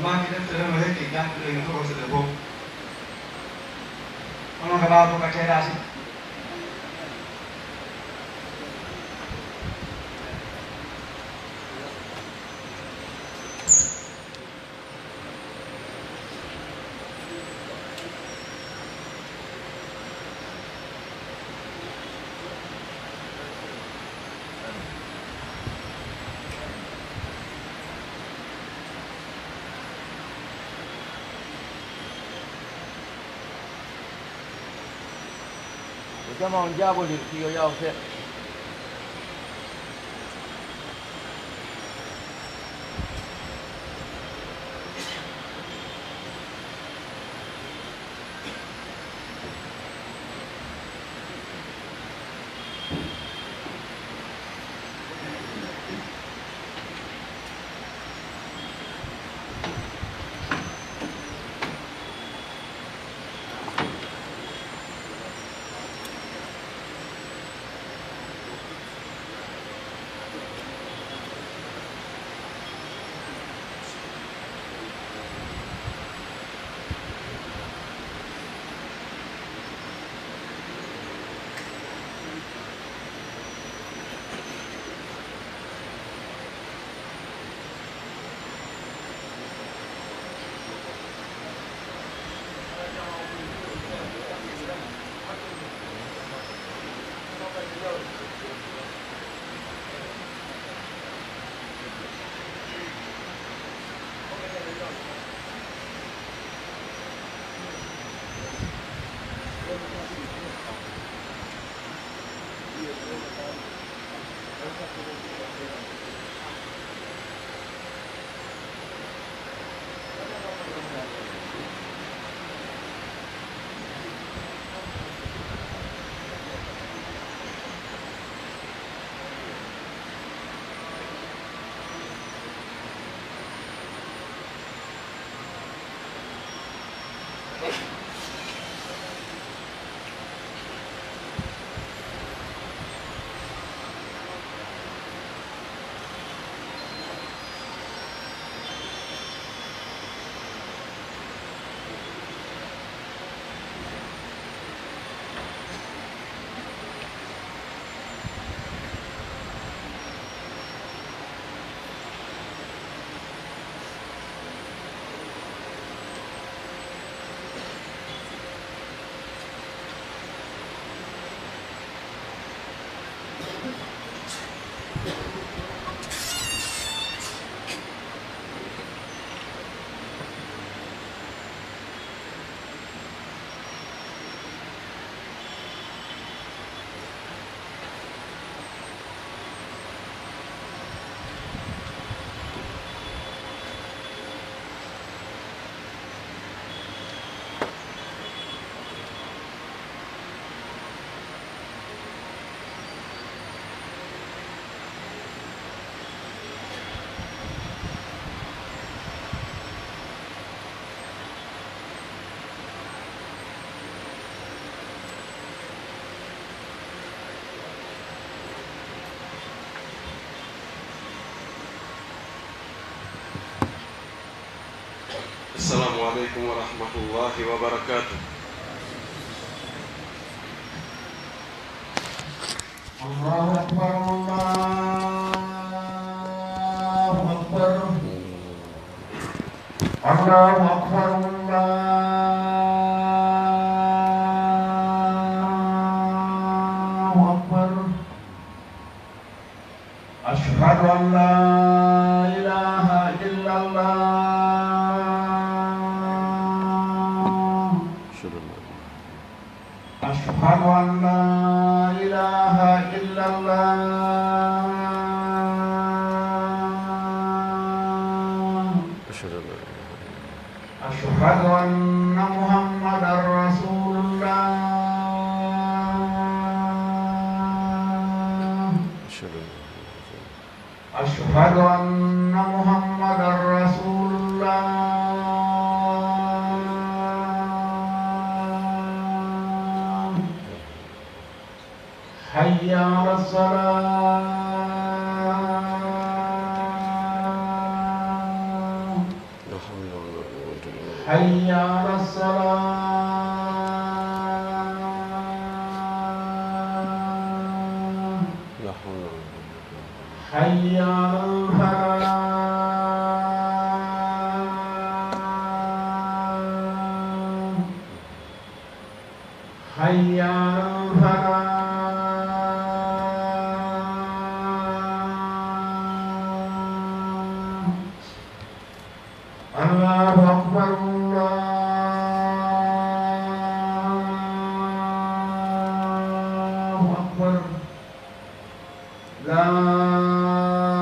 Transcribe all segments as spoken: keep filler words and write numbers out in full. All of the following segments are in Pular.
Maaki deftere no heddii janngude e no tokotude fof. Kono ka ɓaawo ka teeɗaasi. Ko jama on jaabondir, fii yo yaw seeɗa. السلام عليكم ورحمة الله وبركاته. الله أكبر، الله أكبر، الله أكبر، الله أكبر. أشهد أن لا إله إلا الله. أشهد أن لا إله إلا الله. أشهد أن محمدا رسول الله. أشهد أن محمدا رسول الله. حي على الصلاة. لا حول حي على الصلاة. حي على الفلاح. حي على الفلاح. الله أكبر، الله أكبر. لا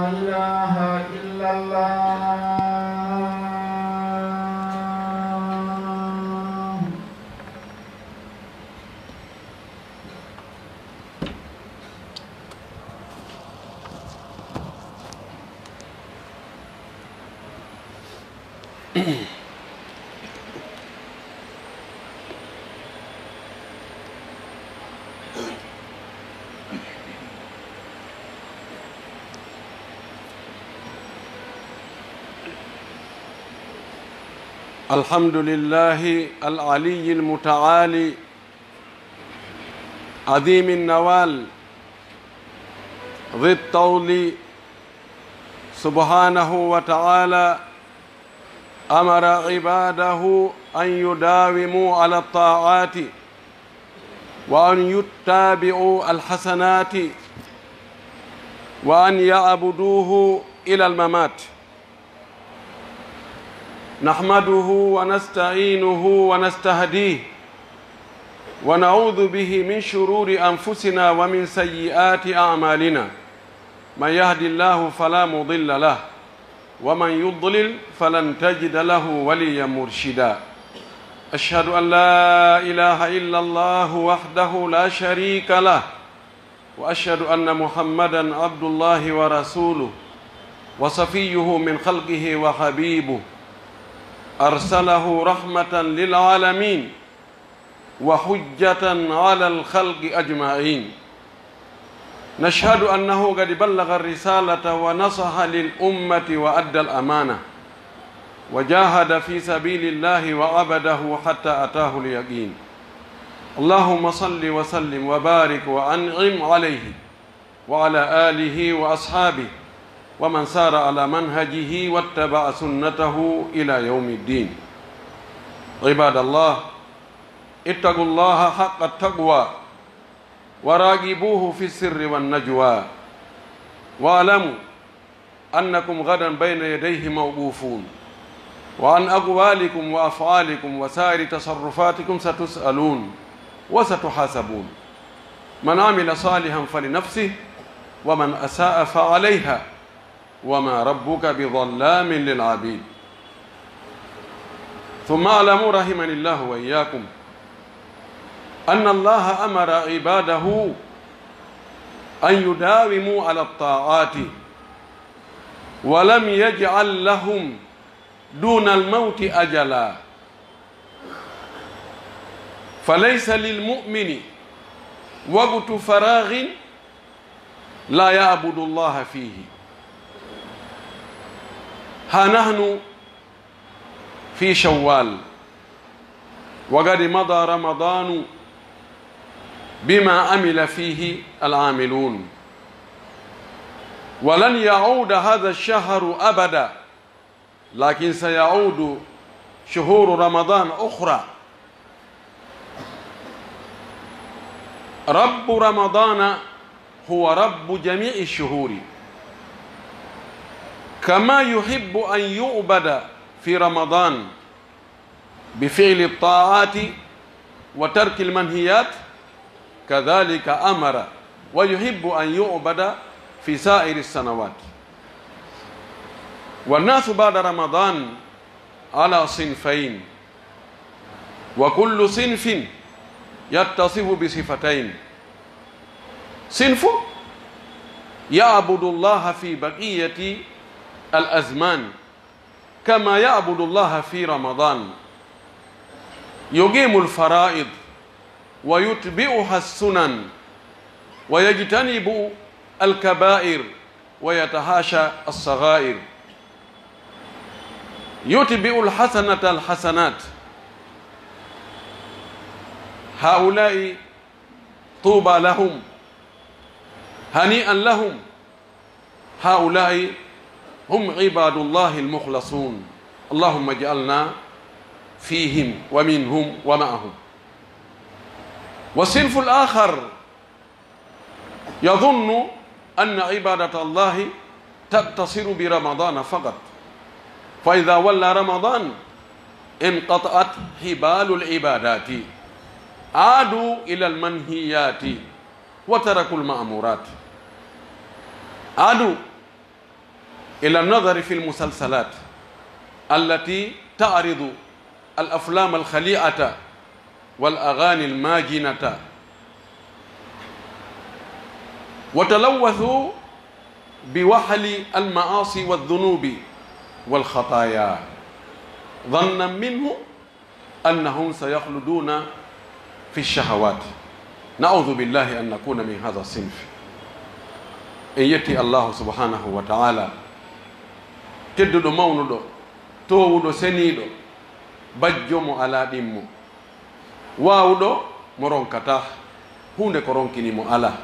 إله إلا الله. الحمد لله العلي المتعالي، عظيم النوال، ذي الطول، سبحانه وتعالى، أمر عباده أن يداوموا على الطاعات، وأن يتابعوا الحسنات، وأن يعبدوه إلى الممات. نحمده ونستعينه ونستهديه، ونعوذ به من شرور أنفسنا ومن سيئات أعمالنا. من يهد الله فلا مضل له، ومن يضلل فلن تجد له وليا مرشدا. أشهد أن لا إله إلا الله وحده لا شريك له، وأشهد أن محمدا عبد الله ورسوله، وصفيه من خلقه وحبيبه، أرسله رحمة للعالمين، وحجة على الخلق أجمعين. نشهد أنه قد بلغ الرسالة ونصح للأمة وأدى الأمانة وجاهد في سبيل الله وعبده حتى أتاه اليقين. اللهم صل وسلم وبارك وأنعم عليه وعلى آله وأصحابه ومن سار على منهجه واتبع سنته إلى يوم الدين. عباد الله، اتقوا الله حق التقوى وراقبوه في السر والنجوى، واعلموا أنكم غدا بين يديه موقوفون، وعن أقوالكم وأفعالكم وسائر تصرفاتكم ستسألون وستحاسبون. من عمل صالحا فلنفسه، ومن أساء فعليها، وما ربك بظلام للعبيد. ثم اعلموا رحمني الله وإياكم أن الله أمر عباده أن يداوموا على الطاعات، ولم يجعل لهم دون الموت أجلا، فليس للمؤمن وقت فراغ لا يعبد الله فيه. ها نحن في شوال، وقد مضى رمضان بما عمل فيه العاملون، ولن يعود هذا الشهر أبدا، لكن سيعود شهور رمضان أخرى. رب رمضان هو رب جميع الشهور، كما يحب أن يعبد في رمضان بفعل الطاعات وترك المنهيات، كذلك أمر ويحب أن يعبد في سائر السنوات. والناس بعد رمضان على صنفين، وكل صنف يتصف بصفتين. صنف يعبد الله في بقية الأزمان كما يعبد الله في رمضان، يقيم الفرائض ويتبعها السنن ويجتنب الكبائر ويتحاشى الصغائر. يتبع الحسنة الحسنات. هؤلاء طوبى لهم، هنيئا لهم، هؤلاء هم عباد الله المخلصون. اللهم اجعلنا فيهم ومنهم ومعهم. والصنف الآخر يظن أن عبادة الله تقتصر برمضان فقط، فإذا ولى رمضان انقطعت حبال العبادات، عادوا إلى المنهيات وتركوا المأمورات. عادوا إلى النظر في المسلسلات التي تعرض الأفلام الخليعة والأغاني الماجنة، وتلوثوا بوحل المعاصي والذنوب والخطايا، ظنا منه أنهم سيخلدون في الشهوات. نعوذ بالله أن نكون من هذا الصنف. En yetti Allahu subhanahu wa ta'ala, tedduɗo mawnuɗo, toowuɗo seniiɗo, bajjo mo alaa ɗimmo, waawuɗo mo ronkataa, huunde ko ronkini mo alaa.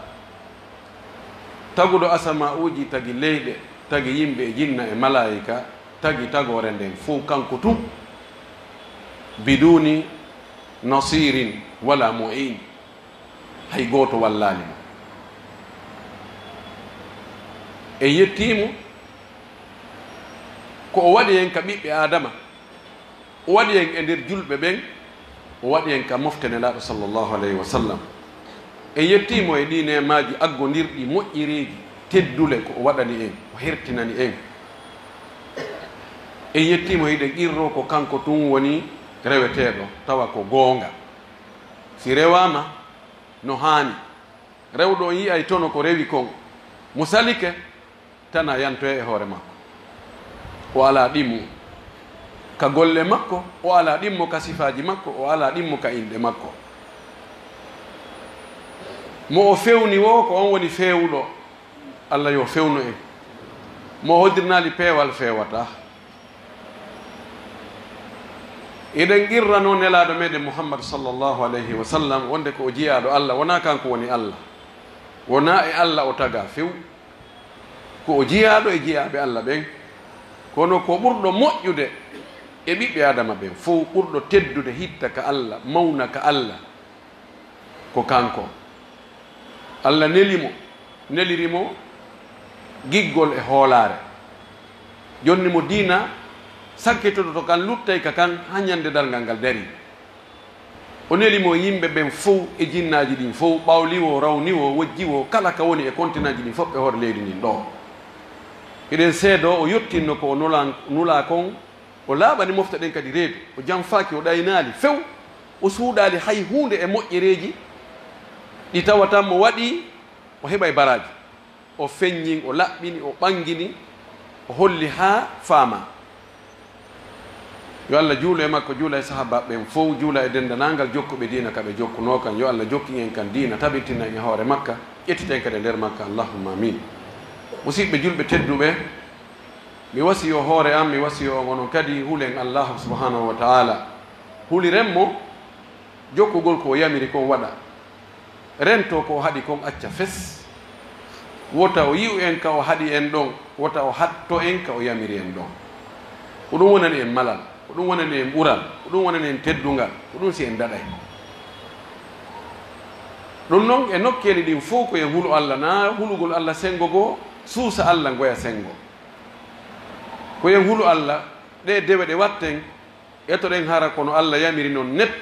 Taguɗo asama'uuji, tagi leyɗe, tagi yimɓe e jinna e malaa'ika, tagi tagoore nden fow kanko tun, biduni nasirin wala mu'in, hay gooto wallaali mo. En yettii mo ko o waɗi en ka ɓiɓɓe Aadama. O waɗi en e nder julɓe ɓen, o waɗi en ka mofte Nelaaɗo sallallahu alayhi wa sallam. En yettii mo e ɗii neemaaji aggondirɗi moƴƴereeji teddule ko o waɗani en, o hertinani en. En yettii mo, hiɗen qirroo ko kanko tun woni reweteeɗo, tawa ko goonga. Si rewaama no haani, rewɗo on yi'ay tono ko rewi kon, mo salike, tana yantoya e hoore makko. O alaa ɗimmo ka golle makko, o alaa ɗimmo ka sifaaji makko, o alaa ɗimmo ka inɗe makko. Mo o fewni woo, ko on woni feewuɗo. Alla yo fewnu en. Mo o hoddirnaali peewal, feewataa. Eɗen qirranoo Nelaaɗo meɗen Muhammad sallallahu alayhi wa sallam wonde ko o jiyaaɗo Alla, wonaa kanko woni Alla. Wonaa e Alla o tagaa few. Ko o jiyaaɗo e jiyaaɓe Alla ɓen, kono ko ɓurɗo moƴƴude e ɓiɓɓe Aadama ɓen fow, ɓurɗo teddude hitta ka Alla, mawna ka Alla, ko kanko. Alla neli mo, neliri mo giggol e hoolaare, jonni mo diina sakkitoto to kan, luttay ka kan haa ɲande darngal ngal darii. O neli mo e yimɓe ɓen fow e jinnaaji ɗin fow, ɓawli woo, rawni woo, wojji woo, kala ka woni e kontinaaji ɗin fow e hoore leydi ndin ɗoo. Hiɗen seedoo o yottinno ko o nula-, nulaa kon, o laaɓani mofte ɗen kadi reedu, o janfaaki, o ɗaynaali few, o suuɗaali hay huunde e moƴƴereeji ɗi tawata mo waɗii o heɓay baraaji. O feɲɲin, o laɓɓini, o ɓanngini, o holli haa faamaa. Yo Alla juulu e makko, juula e sahaabaaɓe ɓen fow, juula e denndaangal jokkuɓe diina ka ɓe jokkunoo kan. Yo Alla jokkin en kan diina, tabitina en e hoore makka, ƴettita en kadi e nder makka. Allahumma amin. Musiɗɓe julɓe tedduɓe, mi wasiyoo hoore am, mi wasiyoo on onon kadi, hulen Allaahu subhaanahu wa ta'aala. Huliren mo jokkugol ko o yamiri kon waɗa. Rentoo ko o haɗi kon acca fes. Wota o yi'u en ka o haɗi en ɗon, wota o hatto en ka o yamiri en ɗon. Ko ɗun wonani en malal, ko ɗun wonani en ɓural, ko ɗun wonani en teddungal, ko ɗun si en daɗay. Ɗun non e nokkeeli ɗin fow ko en hulu Alla, naa hulugol Alla senngo goo, suusa Alla ngoya senngo. Ko en hulu Alla, ɗee dewe ɗe watten, etoɗen hara ko no Alla yamiri non net,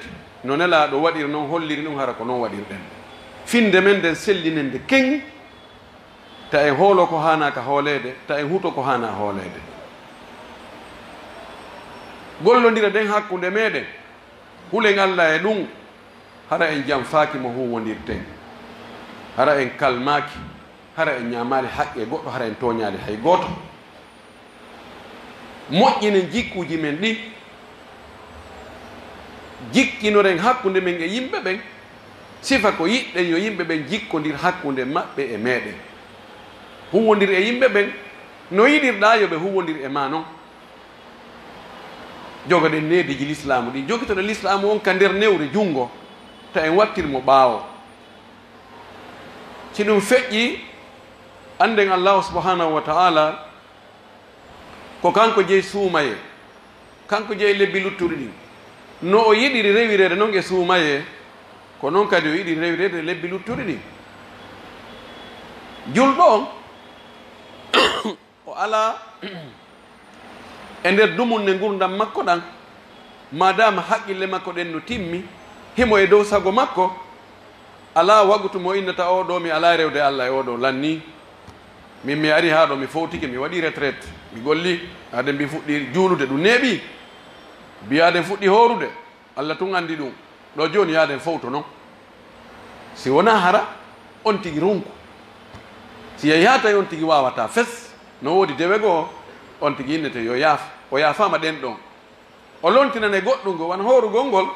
no Nelaaɗo waɗiri non, holliri non hara ko non waɗirɗen. Finnde men nden sellinen nde keŋ, ta en hoolo ko haanaa ka hooleede, ta en huto ko haanaa hooleede. Gollondire nden hakkunde meɗen, hulen Alla e ɗun, hara en janfaaki mo huuwondirten, hara en kalmaaki, hara en ɲaamaali haqqee goɗɗo, hara en tooɲaali hay gooto. Moƴƴinen jikkuuji men ɗin, jikkinoren hakkunde men e yimɓe ɓen. Sifa ko yiɗɗen yo yimɓe ɓen jikkondir hakkunde maɓɓe e meɗen. Huuwondir e yimɓe ɓen no yiɗirɗaa yo ɓe huuwondir e maa non. Jogoɗen neediji lislaamu ɗin, jogitoɗen lislaamu on ka nder newre junngo, ta en wattir mo ɓaawo. Si ɗum feƴƴii, annden Allaahu subhaanahu wa ta'aalaa ko kanko jeyi suumayee, kanko jeyi lebbi luttuɗi ɗin. No o yiɗiri rewireede non e suumayee, ko non kadi o yiɗiri rewireede e lebbi luttuɗi ɗin. Julɗo on, o alaa e nder dumunne ngurndan makko ɗan, maadaama haqqille makko ɗen no timmi, himo e dow sago makko, alaa wagutu mo innata, "Oo ɗoo, mi alaa e rewde Alla e oo ɗoo lanni. Min, mi ari haa ɗoo, mi fowtike, mi waɗi retraite, mi golli, aden mbi fuɗɗi juulude, ɗum neeɓi. Mbi aden fuɗɗi hoorude." Alla tun anndi ɗum. Ɗoo jooni yaaden fowto non. Si wonaa hara on tigi runku. Si yehi haa tawi on tigi waawataa fes, no woodi dewe goo, on tigi innete yo yaaf-, o yaafaama ɗen ɗon. O lontinane goɗɗun goo, wano hoorugol ngol.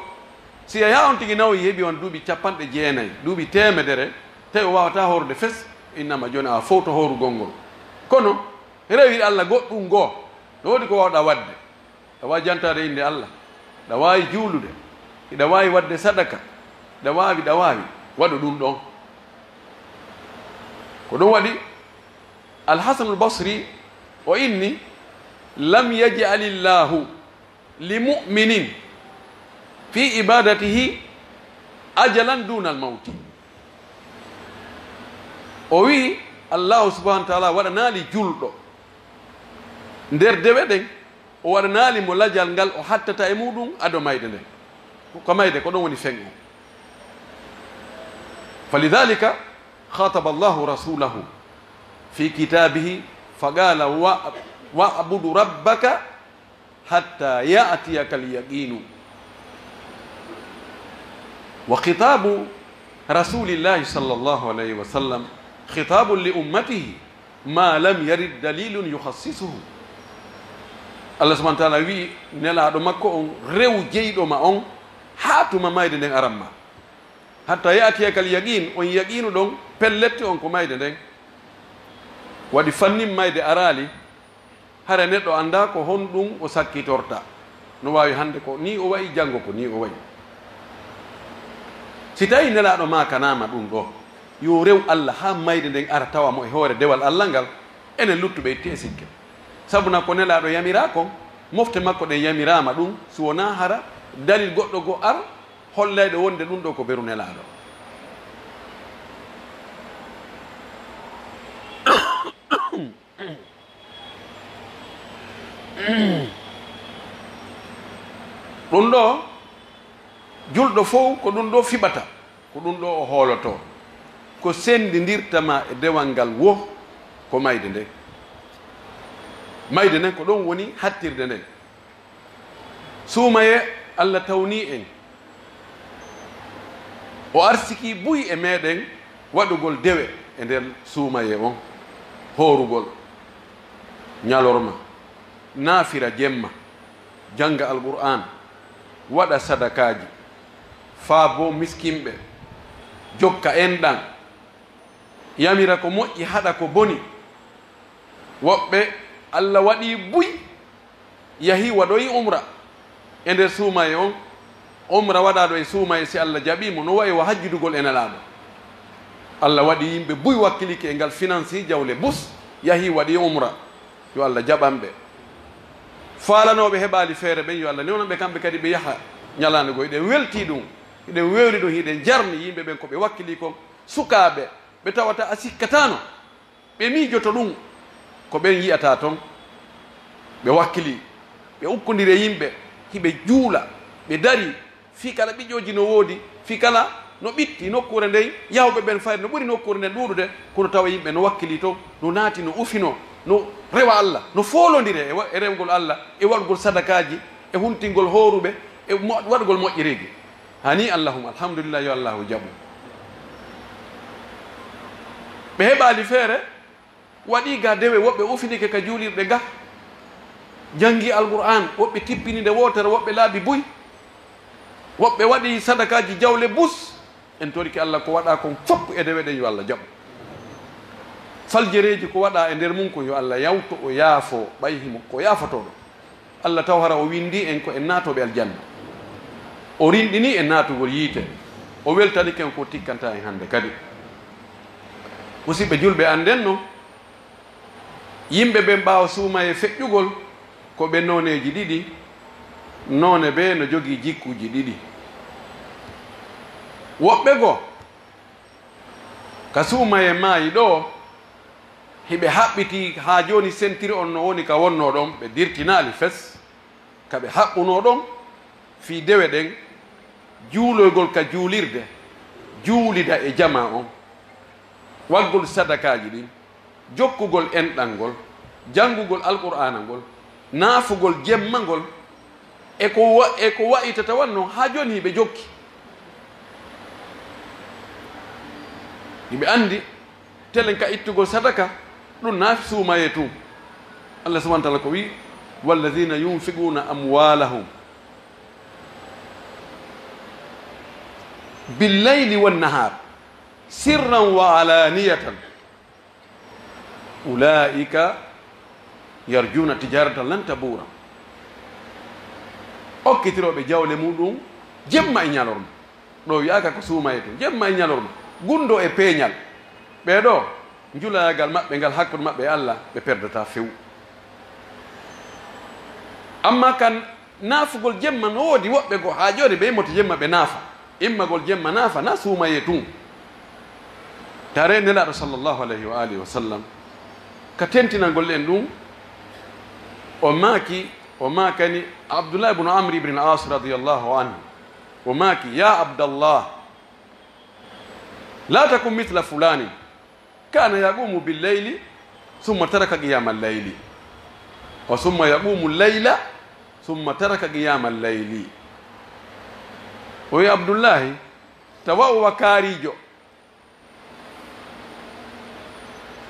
Si yehi haa on tigi nawoyi heɓi on duuɓi capanɗe jeenay, duuɓi teemedere, tawi o waawataa hoorude fes, innama jooni a fowto hoorugol ngol. Kono rewi Alla goɗɗun goo, no woodi ko waawɗaa waɗde. Hiɗa waawi jantaade innde Alla, hiɗa waawi juulude, hiɗa waawi waɗde sadaka, hiɗa waawi, hiɗa waawi, waɗu ɗum ɗon. Ko ɗum waɗi Al-Hasanul Basri o inni, "Lam yaj'alillaahu li mu'minin fi ibadatihi ajalan dunal mawti." O wi'i, Allaahu subhaanahu wa ta'aalaa waɗanaali julɗo nder dewe ɗen, o waɗanaali mo lajal ngal o hattata e muuɗum ado mayde nden. Ko mayde, ko ɗon woni fen on. Falidaalika khaataba Allaahu rasuulahu fi kitaabihi faqaala wa-, "Wa'bud rabbaka hatta ya'tiyakal yaqiinu." Wa khitaabu Rasuulillaahi sallallaahu alayhi wa sallam khitaabun li ummatihi maa lam yarid daliilun yukhassisuhu. Allah subhaanahu wa ta'aalaa wi'i Nelaaɗo makko on, "Rew jeyɗo ma on haa tuma mayde nden aran ma. Hatta ya'tiyakal yaqiin, on yaqiinu ɗon, pellet on ko mayde nden." Waɗi fannin mayde araali, hara neɗɗo anndaa ko honɗun o sakkitorta. No waawi hannde ko nii o wa'i, janngo ko nii o wa'i. Si tawii Nelaaɗo maakanaama ɗun ɗoo, yo rew Alla haa mayde nden ara tawa mo e hoore dewal Alla ngal, enen luttuɓe itti e sikke. Sabu na ko Nelaaɗo yamiraa kon, mofte makko ɗen yamiraama ɗun, si wonaa hara dalil goɗɗo goo ar hollayɗo wonde ɗun ɗoo ko beru Nelaaɗo. Ɗun ɗoo, julɗo fow ko ɗun ɗoo fiɓata, ko ɗun ɗoo o hoolotoo. Ko senndindirta ma e dewal ngal woo, ko mayde nden. Mayde nden, ko ɗon woni hattirde nden. Suumayee, Alla tawnii en, o arsikii buy e meɗen waɗugol dewe e nder suumayee on, hoorugol ɲalorma, naafira jemma, jannga Alqur'aan, waɗa sadakaaji, faaboo miskinɓe, jokka enɗan, yamira ko moƴƴi, haɗa ko boni. Woɓɓe, Alla waɗii buy, yahii waɗoyi umra e nder suumayee on. Umra waɗaaɗo e suumayee, si Alla jaɓii mo, no wa'i wa hajjudugol e Nelaaɗo. Alla waɗii yimɓe buy wakkilike e ngal finansi jawle bus, yahii waɗii umra. Yo Alla jaɓan ɓe. Faalanooɓe heɓaali feere ɓen, yo Alla newnan ɓe kamɓe kadi, ɓe yaha ɲalaande goo. Hiɗen weltii ɗun, hiɗen wewli ɗun, hiɗen jarni yimɓe ɓen ko ɓe wakkilii kon, sukaaɓe ɓe tawata a sikkataano. Ɓe miijoto ɗun, ko ɓen yi'ata ton, ɓe wakkilii, ɓe ukkondiri e yimɓe, hiɓe juula, ɓe darii, fii kala ɓiƴƴooji no woodi, fii kala no ɓitti nokkuure nden, yahuɓe ɓen fayre no ɓuri nokkuure nden ɗuuɗude, kono tawa yimɓe no wakkilii ton, no naati, no ufinoo, no rewa Alla, no foolondiri e wa-, e rewgol Alla, e waɗugol sadakaaji, e huntingol hooruɓe, e mo-, waɗugol moƴƴereeji. Hanii Allahumma, alhamdulillah, yo Allahu jaɓu. Ɓe heɓaali feere, waɗii ga dewe, woɓɓe ufinike ka juulirɗe ga, janngi Alqur'aan, woɓɓe tippini nde wootere, woɓɓe laabi buy, woɓɓe waɗi sadakaaji jawle bus. En torike Alla ko waɗaa kon fow e dewe ɗen, yo Alla jaɓu. Faljereeji ko waɗaa e nder mun kon, yo Alla yawto, o yaafoo, ɓay himo ko yaafotooɗo. Alla taw hara o winndii en ko en naatooɓe aljanna. O rinɗinii en naatugol yiite. O weltanike en ko tikkantaa en hannde kadi. Musiɓɓe julɓe, annden non, yimɓe ɓen ɓaawo suumayee feƴƴugol, ko ɓe nooneeji ɗiɗi. Noone bee no jogii jikkuuji ɗiɗi. Woɓɓe goo, ka suumayee maayi ɗoo, hiɓe haɓɓitii haa jooni sentiri on no woni ka wonnoo ɗon, ɓe dirtinaali fes, ka ɓe haɓɓunoo ɗon fii dewe ɗen, juuloygol ka juulirde, juulida e jamaa on, waggol sadakaaji ɗin, jokkugol enɗan ngol, janngugol Alqur'aana ngol, naafugol jemma ngol, e ko wa-, e ko wa'i tatawanno haa jooni hiɓe jokki. Hiɓe anndi telen ka ittugol sadaka, ɗum naafi suumayee tun. Allah subhanahu wa ta'ala ko wi'i, "Walladhina yunfiquna amwalahum bil layli wan nahar, sirran wa alaniyatan, ulaika yarjuna tijaratan lan tabura." Okkitirooɓe jawle muɗum jemma e ñalorma. Ɗo wi'aaka ko suumayee tun, jemma e ñalorma, gunndoo e peeñal. Ɓee ɗoo, njulayagal maɓɓe ngal hakkunde maɓɓe e Allah, ɓe perdataa few. Ammaa kan naafugol jemma no woodi woɓɓe goo haa jooni ɓe immoto jemma ɓe naafa. Immagol jemma naafa na suumayee tun. Tare Nelaaɗo sallallahu alayhi wa alihi wa sallam, ka tentinangol en ɗum, o maaki, o maakani Abdullah ibn Amr ibn al-As radiyallahu anhu, o maaki, "Ya Abdallah, la takun mithla fulani, kana yaqumu bil layli, thumma taraka qiyama al-layli, wa thumma yaqumu al-layla, thumma taraka qiyama al-layli." O wi'i, Abdullahi, ta wa'u wa kaarijo.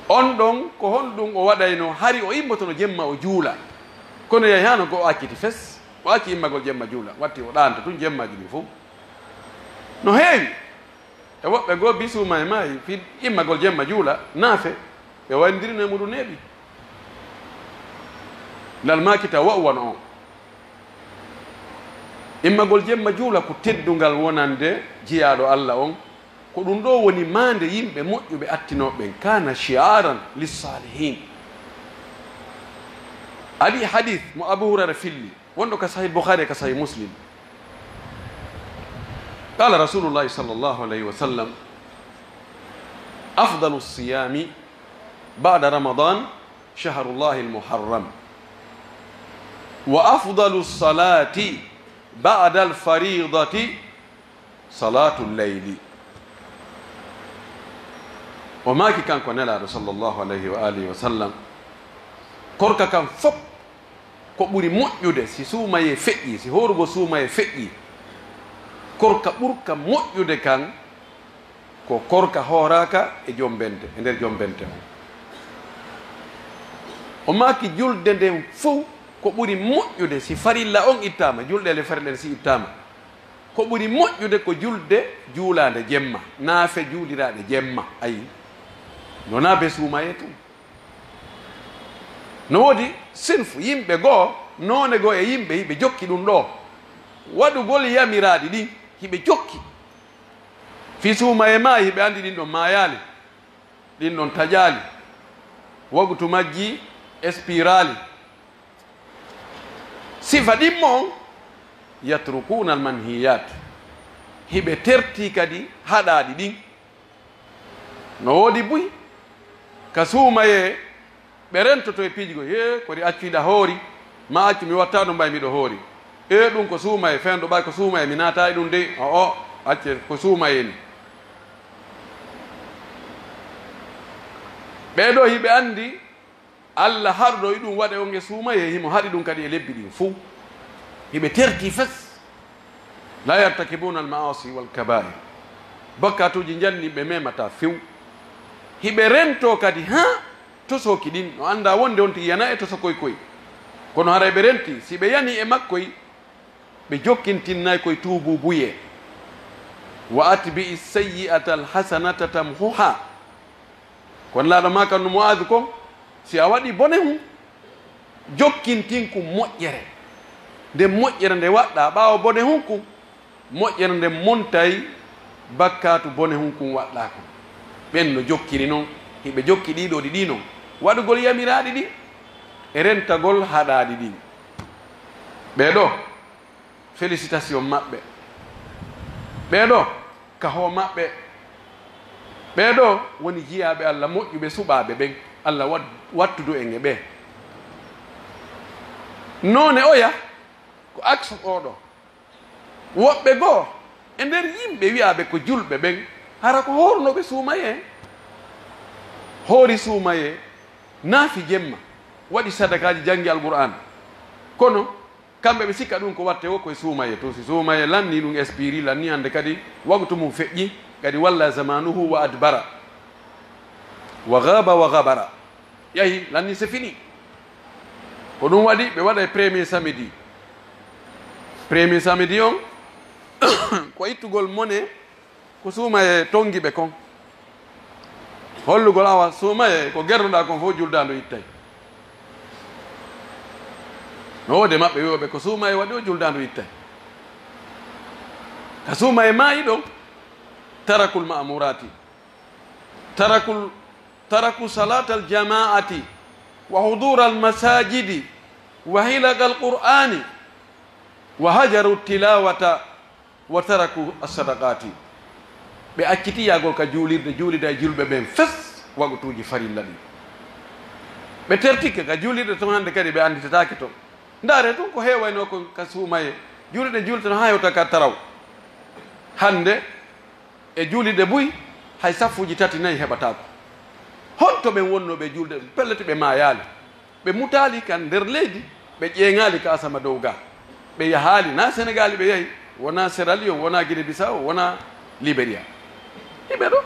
On ɗon, ko honɗum o waɗayno? Hari o immotono jemma o juula. Kono yahi hano goo o acciti fes. O acci immagol jemma juula. Watti o ɗaanta tun jemmaaji ɗin fow. No heewi. E woɓɓe goo bi suumayee maayi, fii immagol jemma juula, naafe, ɓe wayndirino e muɗum neeɓi. Lal maaki ta wa'u wano on. Immagol jemma juula ko teddungal wonande jiyaaɗo Alla on. Ko ɗum ɗoo woni maande yimɓe moƴƴuɓe attinooɓe ɓen. Kana shi'aran lissalihin. Adi hadith mo Abu Hurayra filli, wonɗo ka Sahih Bukhari e ka Sahih Muslim. Qala Rasulullahi sallallahu alayhi wa sallam, "Afdalu siyami ba'da Ramadan shahrullahi al-muharram. Wa afdalu salati ba'da al-faridati salatu al-layli." O maaki kanko Nelaaɗo sallallahu alayhi wa alihi wa sallam, korka kan fop, ko ɓuri moƴƴude si suumayee feƴƴii, si hoorugol suumayee feƴƴii, korka ɓurka moƴƴude kan ko korka hooraaka e jombente, e nder jombente on. O maaki julde nden fow ko ɓuri moƴƴude si farilla on ittaama, julɗeele farilla ɗen si ittaama, ko ɓuri moƴƴude ko julde juulaande jemma, naafe juuliraaɗe jemma, ayi, no naabe suumayee tun. No woodi sinfu yimɓe goo, noone goo e yimɓe, hiɓe jokki ɗum ɗoo. Waɗugol yamiraaɗi ɗin, hiɓe jokki. Fii suumayee maayi, hiɓe anndi ɗin ɗon maayaali, ɗin ɗon taƴaali, waqtu majji espiraali. Sifa ɗimmo on, "Yatrukuna al-manhiyat." Hiɓe tertii kadi haɗaaɗi ɗin. No woodi buy ka suumayee, ɓe rentoto e piiji goo, "Hee, kori accu hiɗa hoori, ma accu mi watta ɗum ɓay miɗo hoori. Ee, ɗum ko suumayee, fendo ɓay ko suumayee, mi naata e ɗum dey." O'o, acce ko suumayee ni. Ɓee ɗoo hiɓe anndi Alla haɗuɗo e ɗum waɗe on e suumayee, himo haɗi ɗum kadi e lebbi ɗin fow. Hiɓe tertii fes. "La yartakibuna al-ma'asi wal kaba'ir." Bakkaatuuji janni ɓe memataa few. Hiɓe rentoo kadi haa tosooki ɗin, no anndaa wonde on tigi yana e tosokoy koy. Kono haray ɓe rentii, si ɓe yanii e makkoy, ɓe jokkintinnay koy tuubuubuyee. "Wa atbi'i sayyi'ata al-hasanata tamhuha." Ko Nelaaɗo maakano Mu'aadu kon, si a waɗii bone hun, jokkintin kun moƴƴere. Nden moƴƴere nde waɗɗaa ɓaawo bone hunkun, moƴƴere nden montay bakkaatu bone hunkun waɗɗaa kon. Ɓen no jokkiri non, hiɓe jokki ɗii ɗoo ɗiɗi non, waɗugol yamiraaɗi ɗin e rentagol haɗaaɗi ɗin. Ɓee ɗoo, félicitation maɓɓe. Ɓee ɗoo, ka hoo maɓɓe. Ɓee ɗoo woni jiyaaɓe Alla moƴƴuɓe suɓaaɓe ɓen, Alla wat-, wattudu en e ɓee. Noone oya ko aksu oo ɗoo. Woɓɓe goo e nder yimɓe wi'aaɓe ko julɓe ɓen, hara ko hoorunooɓe suumayee. Hoori suumayee, naafi jemma, waɗi sadakaaji, janngi Alqur'aan. Kono kamɓe ɓe sikka ɗun ko watte woo ko e suumayee tun. Si suumayee lannii, ɗun espiri lannii, hande kadi waqtu mun feƴƴi, kadi walla zamanuhu wa adbara, wa ghaba wa ghabara. Yahi, lannii, c'est fini. Ko ɗun waɗi ɓe waɗay premier samedi. Premier samedi on, ko ittugol mone ko suumayee tongi ɓe kon. Hollugol awa suumayee ko gernuɗaa kon fow juldaandu ittay. No woodi e maɓɓe wi'ooɓe ko suumayee waɗi o juldaandu ittay. Ka suumayee maayi ɗon, tarakul ma'muraati. Tarakul, taraku salatal jama'ati wa hudural masajidi wa hilaqal qur'ani wa hajaru tilawata wa taraku as-sadaqati. Ɓe accitii yaagol ka juulirde, juulida e julɓe ɓen fes waqtuuji farilla ɗin. Ɓe tertike ka juulirde ton, hande kadi ɓe annditataake ton. Ndaaree tun ko heewaynoo kon ka suumayee. Juulirde juulten haa hewta ka taraw. Hande e juulirde buy, hay saffuuji tati, nayi heɓataako. Honto ɓen wonnoo ɓe juulde? Pellet, ɓe maayaali. Ɓe mutaali ka nder leydi, ɓe ƴeeŋaali ka asama dow gaa. Ɓe yahaali, naa Senegaali ɓe yahi, wonaa Sierra Leone, wonaa Guinée Bissau, wonaa Liberia. Hiɓe ɗo.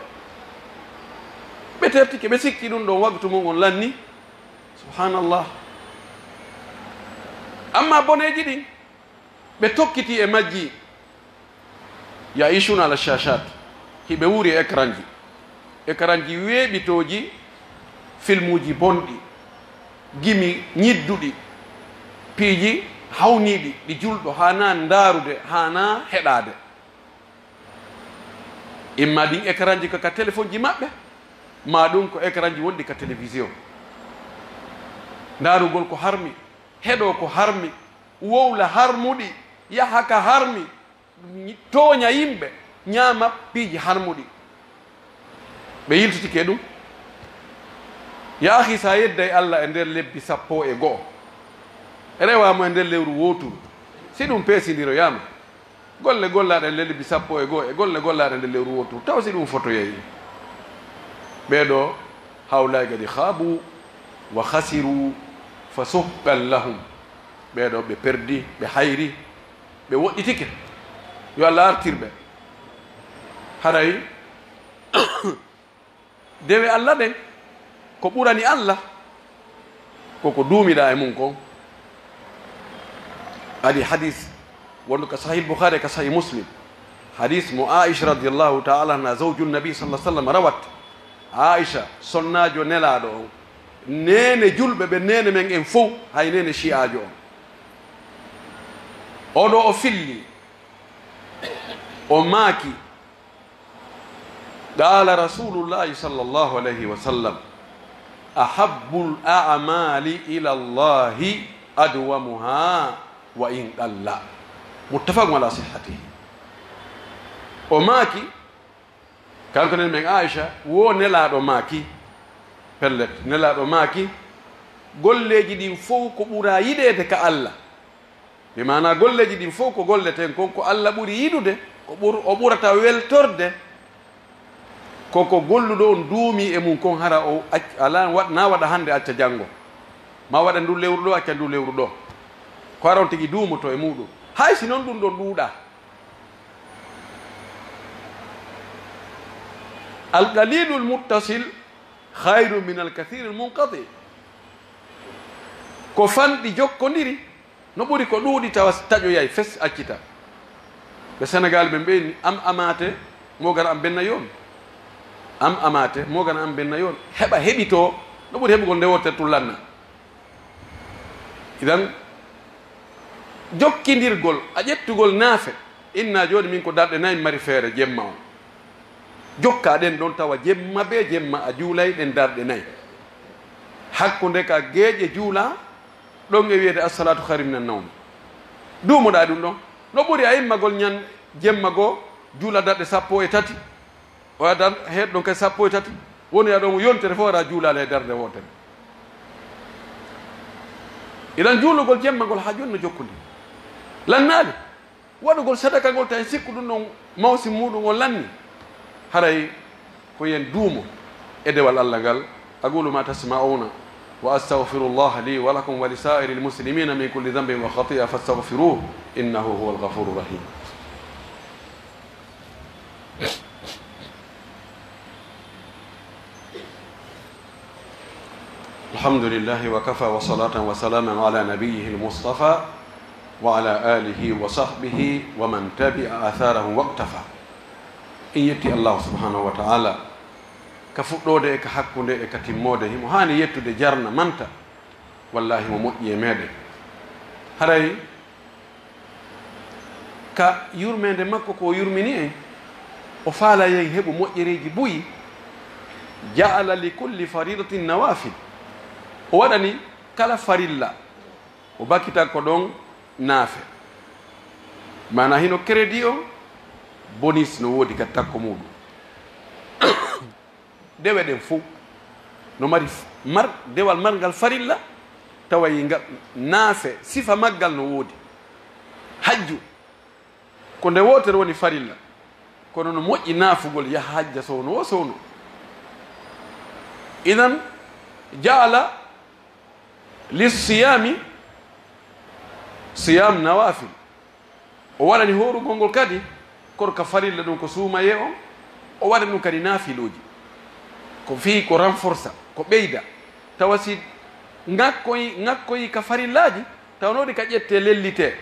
Ɓe tertike, ɓe sikki ɗun ɗon waqtu mun on lanni. Subhanallah. Amma boneeji ɗin, ɓe tokkitii e majji. Ya'ishuna ala shashat, hiɓe wuuri e ekranji. Ekranji weeɓitooji, filmuuji bonɗi, gimi ñidduɗi, piiji hawniiɗi, ɗi julɗo haanaa ndaarude, haanaa heɗaade. Imma ɗin ekranji ko ka telefonji maɓɓe, maa ɗun ko ekranji wonɗi ka television. Ndaarugol ko harmi, heɗoo ko harmi, wowla harmuɗi, yaha ka harmi, tooña yimɓe, ñaama piiji harmuɗi. Ɓe yiltitike ɗun. Ya akhi, si a yedday Alla e nder lebbi sappo e go'o, rewaa mo e nder lewru wooturu, si ɗun peesindiroyaama, golle gollaaɗe e nder lebbi sappo e go'o e golle gollaaɗe e nder lewru wooturu, taw si ɗun fotoyay? Ɓee ɗoo, hawlaay kadi khaabu wa khasiru fa suhqan lahum. Ɓee ɗoo, ɓe perdi, ɓe hayri, ɓe woɗɗitike. Yo Alla artir ɓe. Haray dewe Alla ɗen, ko ɓurani Alla, ko ko duumiɗaa e mun kon. Ari hadis wonɗo ka Sahih Bukhari, ka Sahih Muslim. Hadis mo Aisha radiyallahu ta'ala anha, zawju Nabi sallallahu alaihi wasallam, rawat. Aisha, sonnaajo Nelaaɗo on, neene julɓe ɓe, neene men en fow, hay neene shi'aajo on. Oo ɗoo o filli, o maaki, قال رسول الله صلى الله عليه وسلم: أحب الأعمال إلى الله أدومها وإن قل. متفق على صحته. O maaki, kanko neene men Aisha, wo Nelaaɗo maaki, pellet, Nelaaɗo maaki, golleeji ɗin fow ko ɓura yiɗeede ka Alla. Bi maanaa, golleeji ɗin fow ko golleteɗen kon, ko Alla ɓuri yiɗude, ko ɓur-, o ɓurata weltorde, ko ko golluɗo on duumii e mun kon, hara o ac-, alaa wa-, na waɗa hannde, acca janngo, maa waɗa ndu lewru ɗoo, acca ndu lewru ɗoo, ko hara on tigi duumoto e muuɗum, hay si non ɗum ɗon ɗuuɗaa. Al qalilul muttasil khayrun min al kathiril munqati. Ko fanɗi jokkondiri no ɓuri ko ɗuuɗi tawa taƴoyay fes accita. Ɓe Senegaal ɓe mbiyi ni, am amaate moo gana am benna yoon. Am amaate moo gana am benna yoon. Heɓa heɓitoo no ɓuri heɓugol nde wootere tun lanna. Idan, Jokkindirgol, a ƴettugol naafe, inna jooni min ko darɗe nay mari feere jemma on. Jokkaa ɗen ɗon tawa jemma bee jemma a juulay ɗen darɗe nay. Hakkunde ka geeƴe juulaa, ɗon e wi'eede assalaatu khayru minan nawmi. Duumoɗaa ɗum ɗon. No ɓuri a immagol ñan jemma goo, juula darɗe sappo e tati. O addan heɗ ɗon kay sappo e tati. Woni a ɗon yontere fof aɗa juulaali hay darnde wootere. Idan juulugol jemma ngol haa jooni no jokkude. Lannaali. Waɗugol sadaka ngol tawi sikku ɗum ɗon mawsi muuɗum on lanni. Haray ko yen duumo e dewal Allah ngal. أقول ما تسمعون وأستغفر الله لي ولكم ولسائر المسلمين من كل ذنب وخطيئة فاستغفروه إنه هو الغفور الرحيم. الحمد لله وكفى وصلاة وسلاما على نبيه المصطفى وعلى آله وصحبه ومن تبع آثارهم واقتفى. En yetti Allahu subhanahu wa ta'ala ka fuɗɗoode e ka hakkunde e ka timmoode. Himo haani yettude jarna manta. Wallahi mo moƴƴi e meɗen. Haray ka yurmeende makko ko o yurmini en, o faalay en heɓu moƴƴereeji buy. Ja'ala li kulli faridatin nawafil. O waɗani kala farilla, o bakita ko ɗon naafe. Maana hino crédit on, bonus no woodi ka takko muuɗum. Dewe ɗen fow no mari f-, mar-, dewal marngal farilla, tawa e nga-, naafe, sifa maggal no woodi. Hajju, ko nde wootere woni farilla, kono no moƴƴi naafugol, yaha hajja sowno o sowno. Idan, ja'ala Lissiyami, siyam nawafil. O waɗani hoorugol ngol kadi, korka farilla ɗum ko suumayee on, o waɗani ɗum kadi naafilooji. Ko fii ko renforsa, ko ɓeyda. Tawa si ŋakkoyi, ŋakkoyi ka farillaaji, tawa no waɗi ka ƴettee lellitee.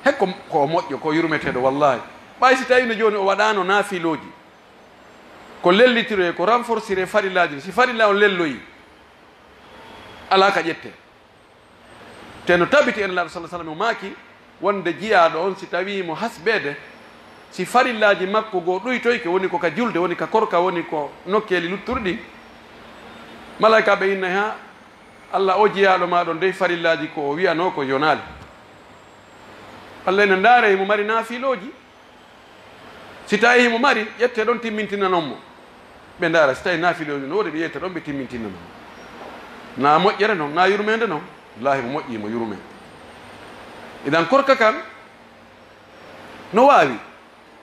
He ko, ko moƴƴo, ko yurmeteeɗo, wallaahi. Ɓay si tawii no jooni o waɗaano naafilooji, ko lellitiree, ko renforciree farillaaji, si farilla on lelloyi, alaa ka ƴettee. Te no tabiti en Nulaaɗo sallallaahu alayhi wa sallam o maaki wonde jiyaaɗo on, si tawii mo hasbeede, si farillaaji makko goo ɗuytoyke, woni ko ka julde, woni ka korka, woni ko nokkeeli luttuɗi ɗin, malaykaaɓe innay, haa, Alla, o jiyaaɗo maa ɗon dey farillaaji ko o wi'anoo ko yonaali. Alla ina ndaara himo mari naafilooji. Si tawii himo mari, ƴettee ɗon timmintinanee mo. Ɓe ndaara, si tawii naafilooji no woodi, ɓe ƴetta ɗon, ɓe timmintinanee mo. Naa moƴƴere non, naa yurmeende non. Wallaahi, mo moƴƴii, mo yurmee. Idan, korka kan no waawi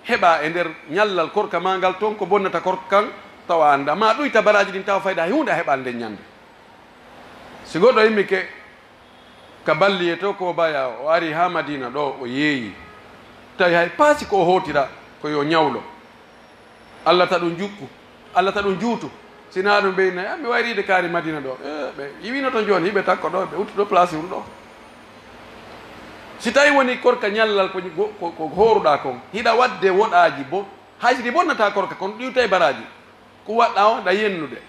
heɓaa e nder ñallal korka maa ngal ton, ko bonnata korka kan, tawa a anndaa. Maa ɗuyta baraaji ɗin, tawa fayda hay huunde a heɓaali nden ñannde. Si goɗɗo immike ka Balliye to ko baya, o ari haa Madiina ɗoo, o yeeyi. Tawi hay paasi ko o hootira ko yo ñawlo. Alla ta ɗum jukku, Alla ta ɗum juutu. Si naa ɗum ɓe innay, "Ah, mi wayriide kaari Madiina ɗoo." Eh, ɓe iwino ton jooni, hiɓe takko ɗoo, ɓe uttu ɗoo place ɗum ɗoo. Si tawi woni korka ñallal ko, ko, ko hooruɗaa kon, hiɗa waɗde woɗaaji bo, hay si ɗi bonnataa korka kon, ɗi iwtay baraaji. Ko waɗɗaa on, hiɗa yennude,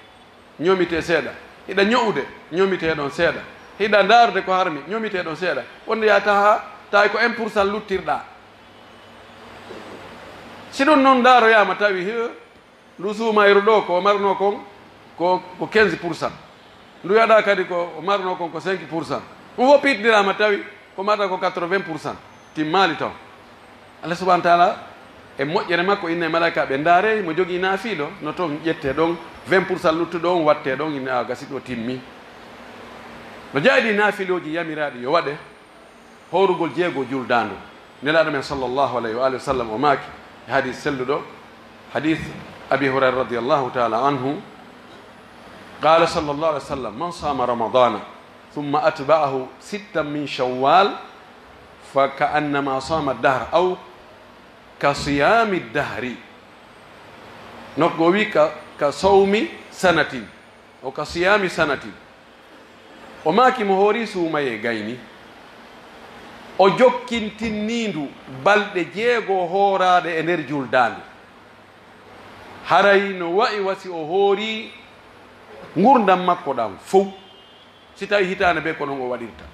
ñoomitee seeɗa. Hiɗa ño'ude, ñoomitee ɗon seeɗa. Hiɗa ndaarude ko harmi, ñoomitee ɗon seeɗa. Wonde yaa taha, tawi ko un pour cent luttirɗaa. Si ɗum non ndaaroyaama tawi, he, ndu suumayru ɗoo ko o marnoo kon ko, ko quinze pour cent. Ndu yaɗa kadi ko o marnoo kon ko cinq pour cent. Ɗum fof piitindiraama tawi ko marata ko quatre-vingts pour cent. Timmaali taw. Allah subhanahu wa taala e moƴƴere makko inna e malaika ɓe ndaare mo jogii naafiilo no ton ƴette ɗon vingt pour cent luttuɗo on watte ɗon inna a gasi ɗo timmi. No jaydi naafiilooji yamiraaɗi yo waɗe. Hoorugol jeego juldaandu. Nelaaɗo men sallallahu alayhi wa alihi wa sallam o maaki e hadiis selluɗo, hadiis Abi Hurayra radiyallahu taala anhu, qaala sallallahu alayhi wa sallam, "Man saama Ramadana thumma atba'ahu sittan min Shawwal fa ka'annama saama dahra aw ka siyaami dahri." Nokku o wi ka, ka sawmi sanatin. O ka siyaami sanatin. O maaki mo hoori suumayee gayni. O jokkintinni ndu balɗe jeego hooraaɗe e nder juldaandu. Haray no wa'i wa si o hoori ngurndan makko ɗan fow. Si tawi hitaande bee ko non o waɗirta.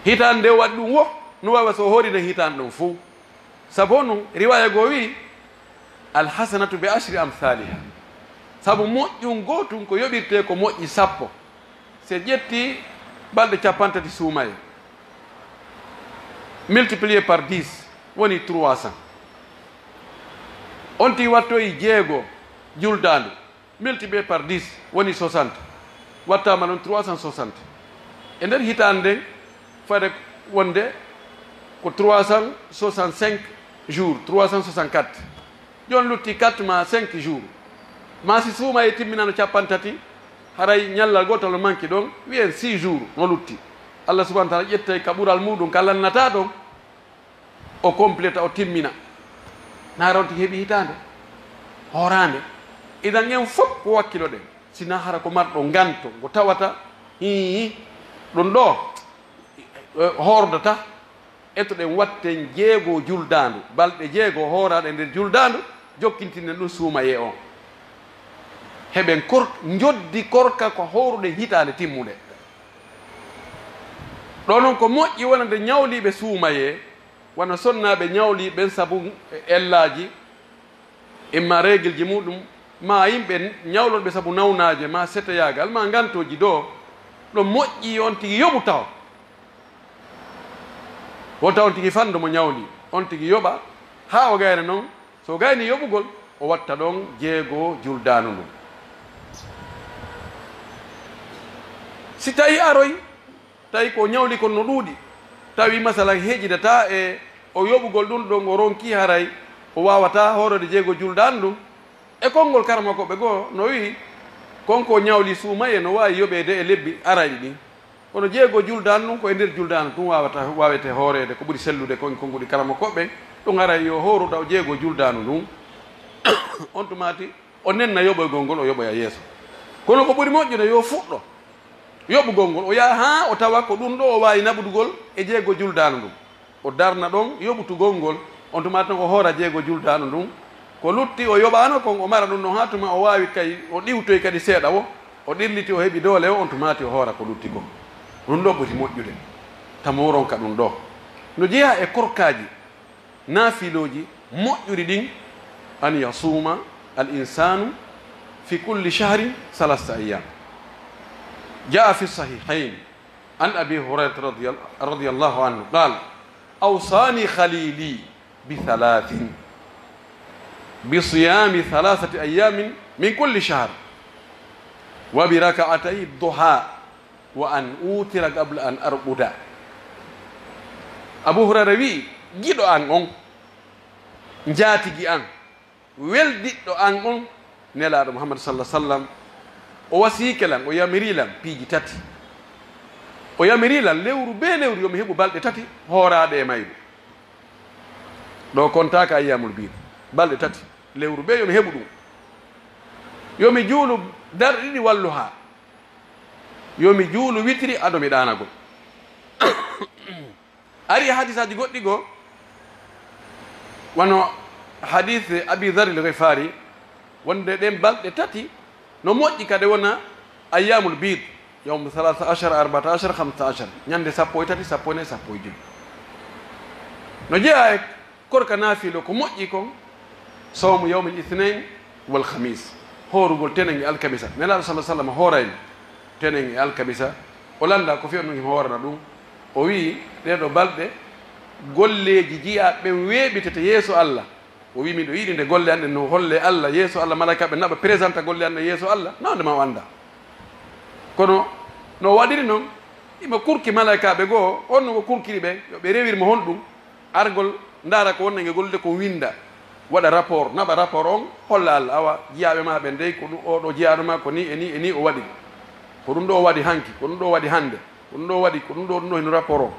Hitaande nde waɗi ɗum wo, no waawa so hoori nden hitaande ɗon fow. Sabu honɗun? Riwaaya goo wi'i, "Alhasanatu bi ashri amthaliha." Sabu moƴƴun gootun ko yoɓirtee ko moƴƴi sappo. Si ƴetti balɗe cappanɗe tati suumayee, multiplié par dix, woni trois cents. On tigi wattoyi jeego juldaandu, multiplié par dix, woni soixante. Wattaama ɗon trois cent soixante. E nder hitaande nden, fayde wonde ko trois cent soixante-cinq jours, trois cent soixante-quatre. Jon lutti quatre maa cinq jours. Maa si suumayee timminano cappanɗe tati, haray ñallal gootal no manki ɗon, wi'en six jours no lutti. Allah subhanahu wa ta'ala ƴettay ka ɓural muuɗun ka lannataa ɗon, o completa, o timmina. Naara on tigi heɓi hitaande hooraande. Idan en fow ko wakkiloɗen, si naa hara ko marɗo nganto, ngo tawata, hii, ɗun ɗoo, eh, hoordata, etoɗen watten jeego juldaandu, balɗe jeego hooraaɗe nder juldaandu, jokkintinen ɗun suumayee on. Heɓen kor-, njoddi korka ko hooruɗen hitaande timmunde. Ɗoo non ko moƴƴi wonande ñawliiɓe suumayee, wano sonnaaɓe ñawliiɓe ɓen sabu ellaaji, imma reegilji muuɗun, maa yimɓe ñawlorɓe sabu nawnaaje, maa seteyaagal, maa ngantooji ɗoo, ɗo moƴƴi on tigi yoɓu taho. Wota on tigi fanndo mo ñawli, on tigi yoɓa, haa o gayna non, so o gaynii yoɓugol, o watta ɗon jeego juldaandu ndun. Si tawii aroyi, tawi ko o ñawli kon no ɗuuɗi, tawi masalan heƴidataa e o yoɓugol ɗun ɗon, o ronki haray o waawataa hooreede jeego juldaandu ndun. E konngol karamokooɓe goo no wi'i, kon ko o ñawli suumayee no waawi yoɓeede e lebbi arayɗi ɗin. Kono jeego juldaandu ndun ko e nder juldaandu tun waawata, waawetee hooreede, ko ɓuri sellude kon e konnguɗi karamokooɓe ɓen. Ɗun haray yo hooru taw jeego juldaandu ndun. On tuma tigi, o nenna yoɓoygol ngol, o yoɓoya yeeso. Kono ko ɓuri moƴƴude, yo fuɗɗo yoɓugol ngol, o yaha haa o tawa ko ɗun ɗoo o waawi naɓugol e jeego juldaandu ndun. O darna ɗon yoɓugol ngol, on tuma tigi o hoora jeego juldaandu ndun. Ko lutti o yoɓaano kon, o mara ɗun ɗon haa tuma o waawi kay, o ɗiwtoyi kadi seeɗa woo, o ɗirliti, o heɓi doole woo, on tuma tigi o hoora ko lutti kon. Ɗun ɗoo ɓuri moƴƴude. Tama o ronka ɗun ɗoo. No jeyaa e korkaaji naafilooji moƴƴuɗi ɗin, an yasuuma al insaanu fi kulli shahrin salaasata ayyaam. Jaa fi sahihayn an Abi Hurayrata radiyal-, radiyallahu anhu qaal, awsaani khaliili bi thalaasin, bi siyaami thalaasati ayyaamin min kulli shahr, wa bi raka'atay duhaa, wa an uutira qabla an arquda. Abu Hurayra wi'i, giɗo an on, njaatigi an, weldiɗɗo an on, Nelaaɗo Muhammad sallallahu alaihi wasallam, o wasiyike lan, o yamiri lan piiji tati. O yamiri lan lewru bee lewru yo mi heɓu balɗe tati hooraaɗe e mayru. Ɗoo kontaaka ayyaamul biid. Balɗe tati lewru bee yo mi heɓu ɗun. Yo mi juulu darɗe ɗiɗi walluhaa. Yo mi juulu witiri ado mi ɗaanagol. Ari e hadisaaji goɗɗi goo, wano hadis Abi Dharr al-Ghifari, wonde ɗen balɗe tati no moƴƴi kade wona ayyamul biid, yawmu thalatha ashara, arba'ata ashara, khamsa ashara, ñande sappo e tati, sappo e nayi, sappo e jowi. No jeyaa e korka naafilo ko moƴƴi kon, sawmu yawmil ithnayn wal khamis, hoorugol tenen e alkamisa. Nelaaɗo sallallahu alaihi wasallam hoorayno tenen e alkamisa, o lannda ko fii on ɗun himo hoorana ɗun. O wi'i, ɗee ɗoo balɗe, golleeji jiyaaɓe ɓen weeɓitete yeeso Allah. O wi'i, miɗo yiɗi nde golle an ɗen no hollee Allah yeeso Allah, malaykaaɓe naɓa présenta golle an ɗen yeeso Allah, na wonde ma o anndaa. Kono no o waɗiri non, himo kurki malaykaaɓe goo, on no o kurkiri ɓe, yo ɓe rewir mo honɗun, argol ndaara ko wonnde e gollude kon, winnda, waɗa rapport, naɓa rapport on, holla Allah, awa, jiyaaɓe maa ɓen dey, ko ɗun, oo ɗoo jiyaano maa ko nii e nii e nii o waɗi. Ko ɗun ɗoo o waɗi hanki, ko ɗun ɗoo o waɗi hannde, ko ɗun ɗoo o waɗi, ko ɗun ɗoo, ɗun ɗoo hino rapport on.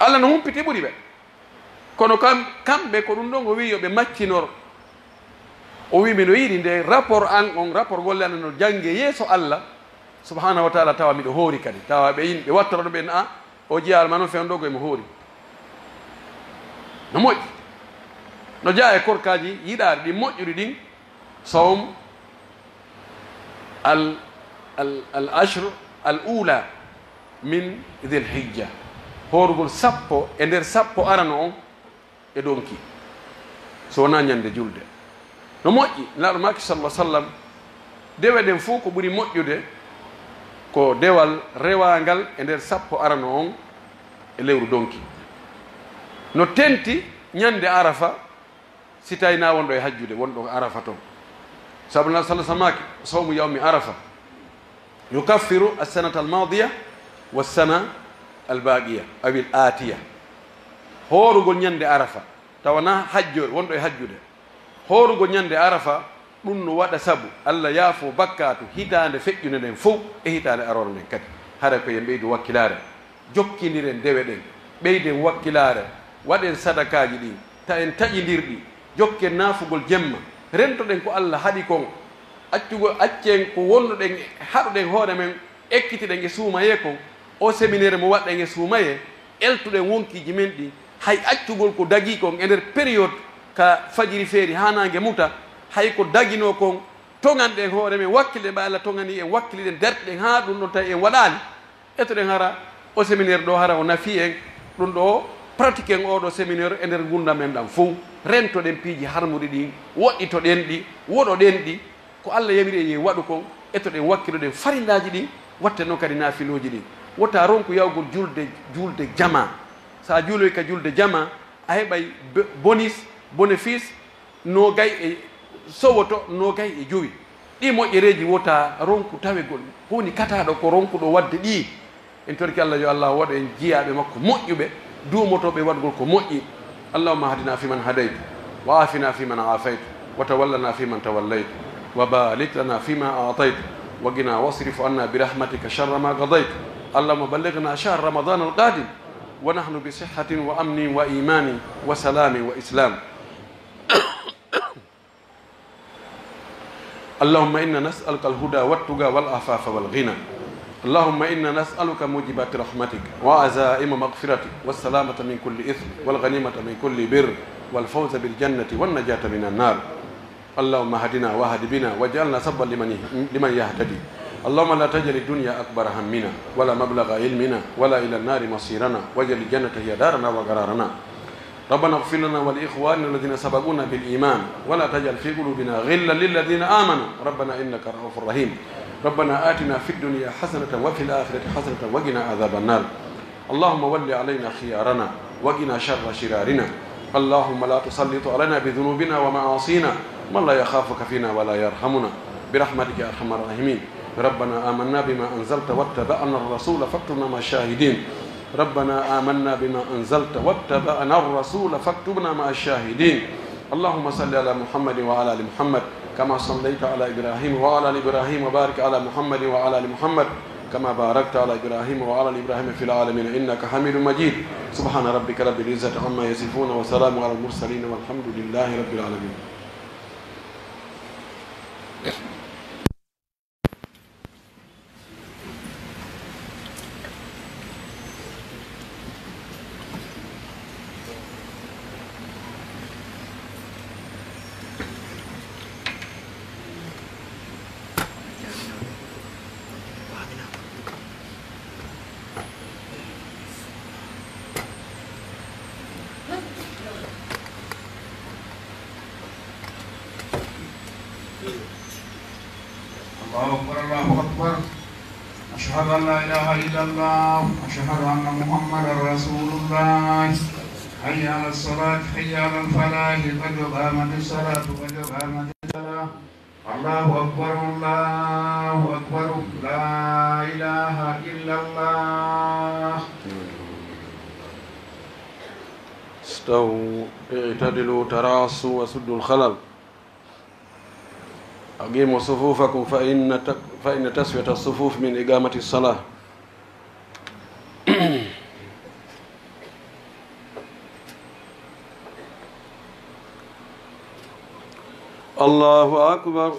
Allah no humpiti ɓuri ɓe. Kono kam-, kamɓe ko ɗun ɗon o wi'i yo ɓe maccinor. O wi'i, miɗo yiɗi nde rapport an on, rapport golle an no jannge yeeso Allah subhanahu wa ta'ala, tawa miɗo hoori kadi. Tawa ɓe yimɓe wattoro ɓen, a, o jiyaama non fewndo ko emo hoori. No moƴƴi. No jeyaa e korkaaji yiɗaaɗi ɗin, moƴƴuɗi ɗin, sawm al, al, al ashr al ula. min Dhil Hijja, hoorugol sappo e nder sappo arano on e donki, so wonaa ñande julde. No moƴƴi, Nelaaɗo maaki, sallallahu alaihi wasallam, dewe ɗen fow ko ɓuri moƴƴude ko dewal rewaangal e nder sappo arano on e lewru donki. No tenti ñande Arafa, si tawi na wonɗo e hajjude, wonɗo Arafa ton. Sabu Nelaaɗo, sallallahu alaihi wasallam, maaki, "Sawmu yawmi Arafa yukaffiru as-sanata al-madiya was-sana al-baqiya aw al-atiya." Hoorugol ñande Arafa, tawa na hajjo, wonɗo e hajjude. Hoorugol ñande Arafa, ɗun no waɗa sabu Alla yaafoo bakkaatu hitaande feƴƴunde nden fow e hitaande aroore nden kadi. Haray ko en ɓeydu wakkilaare, jokkindiren dewe ɗen, ɓeyden wakkilaare, waɗen sadakaaji ɗin, ta en taƴindir ɗi, jokken naafugol jemma, rentoɗen ko Alla haɗi kon, accugol, accen ko wonduɗen, haɗuɗen hoore men, ekkitiɗen e suumayee kon, oo séminaire mo waɗɗen e suumayee, eltuɗen wonkiiji men ɗin, hay accugol ko dagii kon e nder période ka fajiri feeri haa naange muta, hay ko daginoo kon, toŋanɗen hoore men, wakkilɗen ɓay Alla toŋanii en, wakkiliɗen, dartiɗen haa ɗun ɗon tawi en waɗaali. Etoɗen hara oo séminaire ɗoo, hara o nafii en, ɗun ɗoo pratiquer en oo ɗoo séminaire e nder ngurndan men ɗan fow, rentoɗen piiji harmuɗi ɗin, woɗɗitoɗen ɗi, woɗoɗen ɗi, ko Alla yamiri en yo en waɗu kon, etoɗen wakkiloɗen farillaaji ɗin, watten non kadi naafilooji ɗin. Wota ronku yaawgol julde, julde jamaa. Sa juuloyi ka julde jamaa, a heɓay be-, bonis, bénéfice, noogay e sowoto, noogay e jowi. Ɗii moƴƴereeji wota ronku tawegol. Ko woni kataaɗo ko ronkuɗo waɗde ɗii? En torike Alla, yo Alla waɗu en jiyaaɓe makko moƴƴuɓe, duumotooɓe e waɗugol ko moƴƴi. اللهم اهدنا فيمن هديت، وعافنا فيمن عافيت، وتولنا فيمن توليت، وبارك لنا فيما أعطيت، وقنا واصرف عنا برحمتك شر ما قضيت. اللهم بلغنا شهر رمضان القادم ونحن بصحة وأمن وإيمان وسلام وإسلام. اللهم إنا نسألك الهدى والتقى والعفاف والغنى. اللهم إنا نسألك موجبات رحمتك وعزائم مغفرتك والسلامة من كل إثم والغنيمة من كل بر والفوز بالجنة والنجاة من النار. اللهم اهدنا واهد بنا واجعلنا سببا لمن، لمن يهتدي. اللهم لا تجعل الدنيا أكبر همنا ولا مبلغ علمنا ولا إلى النار مصيرنا واجعل الجنة هي دارنا وقرارنا. ربنا اغفر لنا ولإخواننا الذين سبقونا بالإيمان ولا تجعل في قلوبنا غلا للذين آمنوا ربنا إنك رءوف رحيم. ربنا آتنا في الدنيا حسنة وفي الآخرة حسنة وقنا عذاب النار. اللهم ول علينا خيارنا وقنا شر شرارنا. اللهم لا تسلط علينا بذنوبنا ومعاصينا من لا يخافك فينا ولا يرحمنا برحمتك يا أرحم الراحمين. ربنا آمنا بما أنزلت واتبعنا الرسول فاكتبنا مع الشاهدين. ربنا آمنا بما أنزلت واتبعنا الرسول فاكتبنا مع الشاهدين. اللهم صل على محمد وعلى آل محمد كما صليت على إبراهيم وعلى آل إبراهيم وبارك على محمد وعلى آل محمد كما باركت على إبراهيم وعلى آل إبراهيم في العالمين إنك حميد مجيد. سبحان ربك رب العزة عما يصفون وسلام على المرسلين والحمد لله رب العالمين. الله أكبر، الله أكبر. أشهد أن لا إله إلا الله، أشهد أن محمدا رسول الله. حي على الصلاة، حي على الفلاح، قد قامت الصلاة، قد قامت الصلاة. الله أكبر، الله أكبر، لا إله إلا الله. استووا، اعتدلوا، تراصوا، وسدوا الخلل. أقيموا صفوفكم فإن ت-، فإن تسوية الصفوف من إقامة الصلاة. الله أكبر.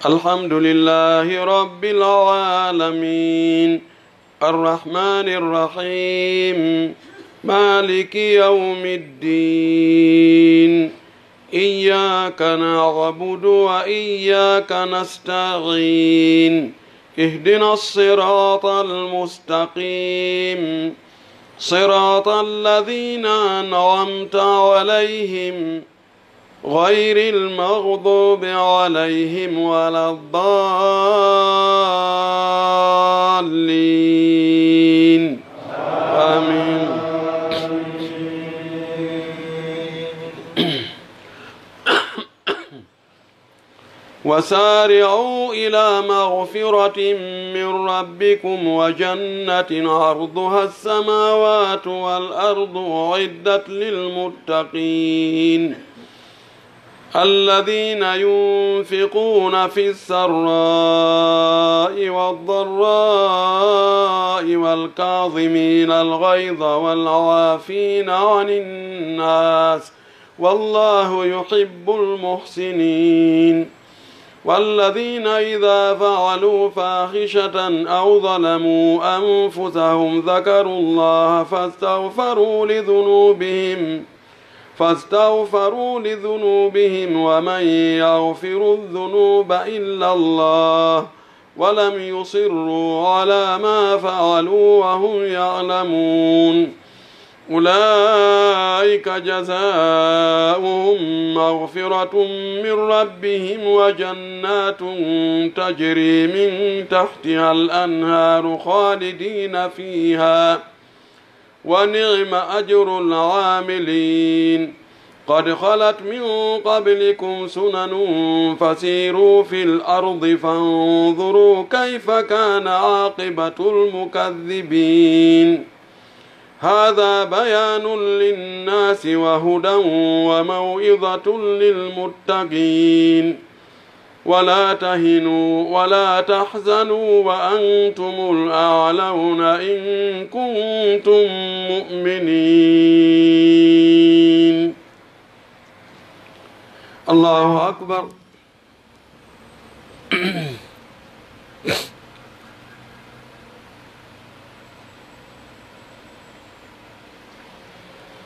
الحمد لله رب العالمين. الرحمن الرحيم. مالك يوم الدين. إياك نعبد وإياك نستعين. اهدنا الصراط المستقيم. صراط الذين أنعمت عليهم غير المغضوب عليهم ولا الضالين. آمين. وسارعوا إلى مغفرة من ربكم وجنة عرضها السماوات والأرض أعدت للمتقين. الذين ينفقون في السراء والضراء والكاظمين الغيظ والعافين عن الناس والله يحب المحسنين. والذين إذا فعلوا فاحشة أو ظلموا أنفسهم ذكروا الله فاستغفروا لذنوبهم فاستغفروا لذنوبهم ومن يغفر الذنوب إلا الله ولم يصروا على ما فعلوا وهم يعلمون. أولئك جزاؤهم مغفرة من ربهم وجنات تجري من تحتها الأنهار خالدين فيها ونعم أجر العاملين. قد خلت من قبلكم سنن فسيروا في الأرض فانظروا كيف كان عاقبة المكذبين. هذا بيان للناس وهدى وموعظة للمتقين. ولا تهنوا ولا تحزنوا وأنتم الأعلون إن كنتم مؤمنين. الله أكبر.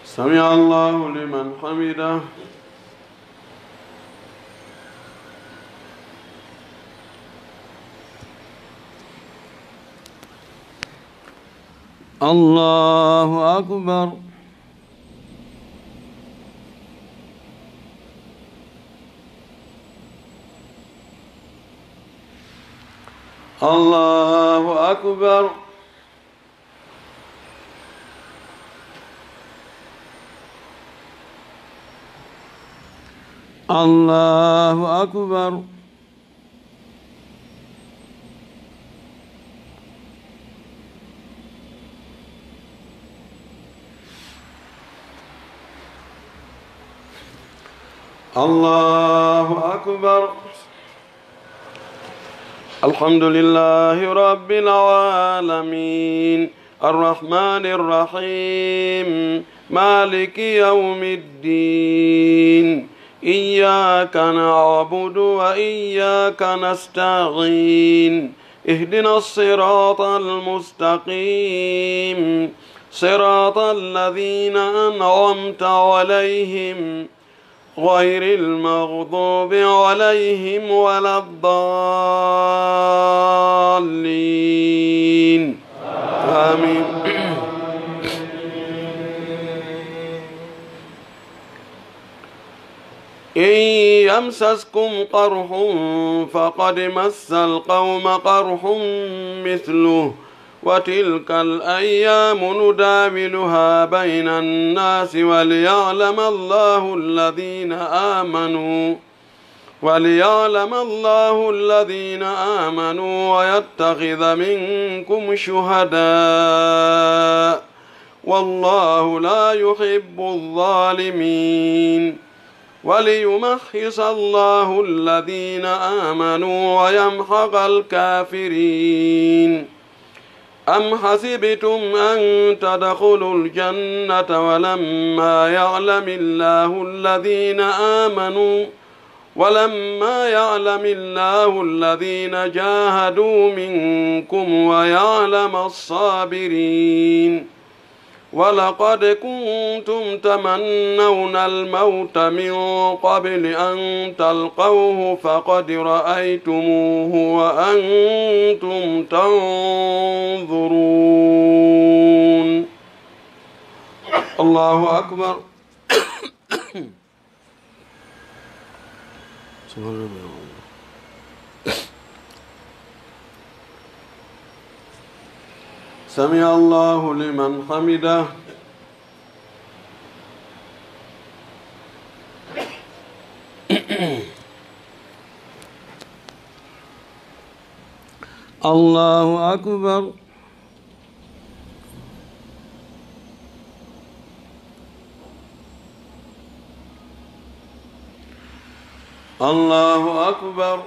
سمع الله لمن حمده. الله أكبر. الله أكبر. الله أكبر. الله أكبر. الحمد لله رب العالمين. الرحمن الرحيم. مالك يوم الدين. إياك نعبد وإياك نستعين. اهدنا الصراط المستقيم. صراط الذين أنعمت عليهم غير المغضوب عليهم ولا الضالين. آمين. إن يمسسكم قرح فقد مس القوم قرح مثله وتلك الأيام نداولها بين الناس وليعلم الله الذين آمنوا وليعلم الله الذين آمنوا ويتخذ منكم شهداء والله لا يحب الظالمين وليمحص الله الذين آمنوا ويمحق الكافرين. أم حسبتم أن تدخلوا الجنة ولما يعلم الله الذين آمنوا ولما يعلم الله الذين جاهدوا منكم ويعلم الصابرين. ولقد كنتم تمنون الموت من قبل أن تلقوه فقد رأيتموه وأنتم تنظرون. الله أكبر. سمع الله لمن حمده. الله أكبر. الله أكبر.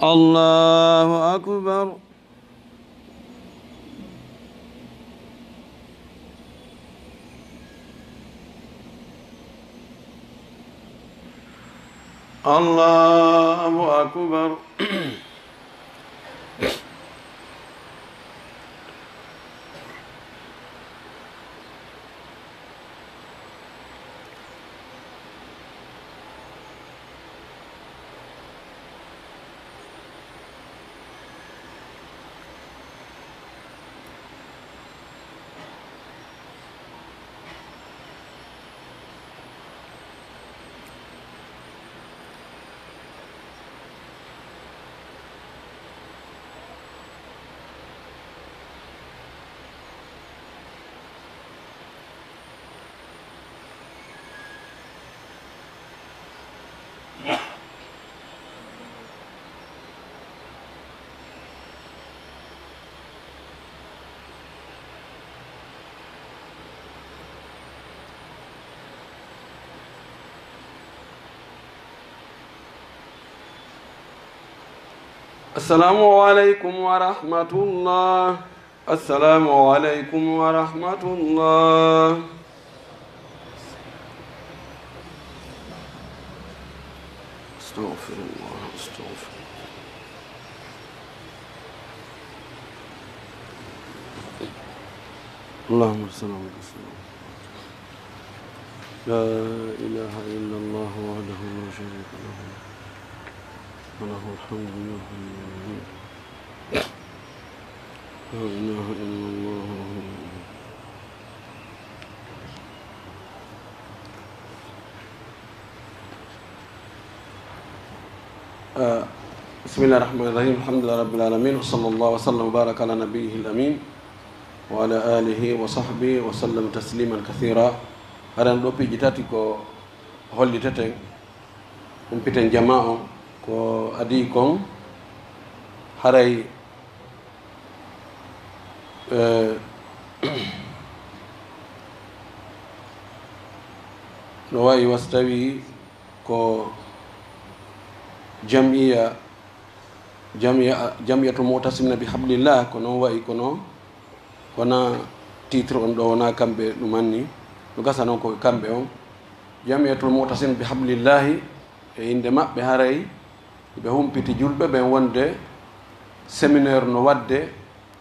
الله أكبر. الله أكبر. السلام عليكم ورحمة الله. السلام عليكم ورحمة الله. أستغفر الله، أستغفر الله. اللهم صل على سيدنا محمد. لا إله إلا الله وحده لا شريك له. وله الحمد يحيي ويميت. لا إله إلا الله. آه، بسم الله الرحمن الرحيم. الحمد لله رب العالمين. وصلى الله وسلم وبارك على نبيه الأمين وعلى آله وصحبه وسلم تسليما كثيرا. Haray ɗoo piiji tati ko holliteten, humpiten jamaa on ko adii kon, haray, eh, no wayi wa si tawii ko jam'iya, jam'iya, Jam'iyatul Mu'tasimina bi Hablillah, ko non wayi, kono wonaa titre on ɗoo, wonaa kamɓe ɗum anni. No gasa non ko kamɓe on. Jam'iyatul Mu'tasim bi Hablillahi, e innde maɓɓe, haray ɓe humpiti julɓe ɓen wonde séminaire no waɗde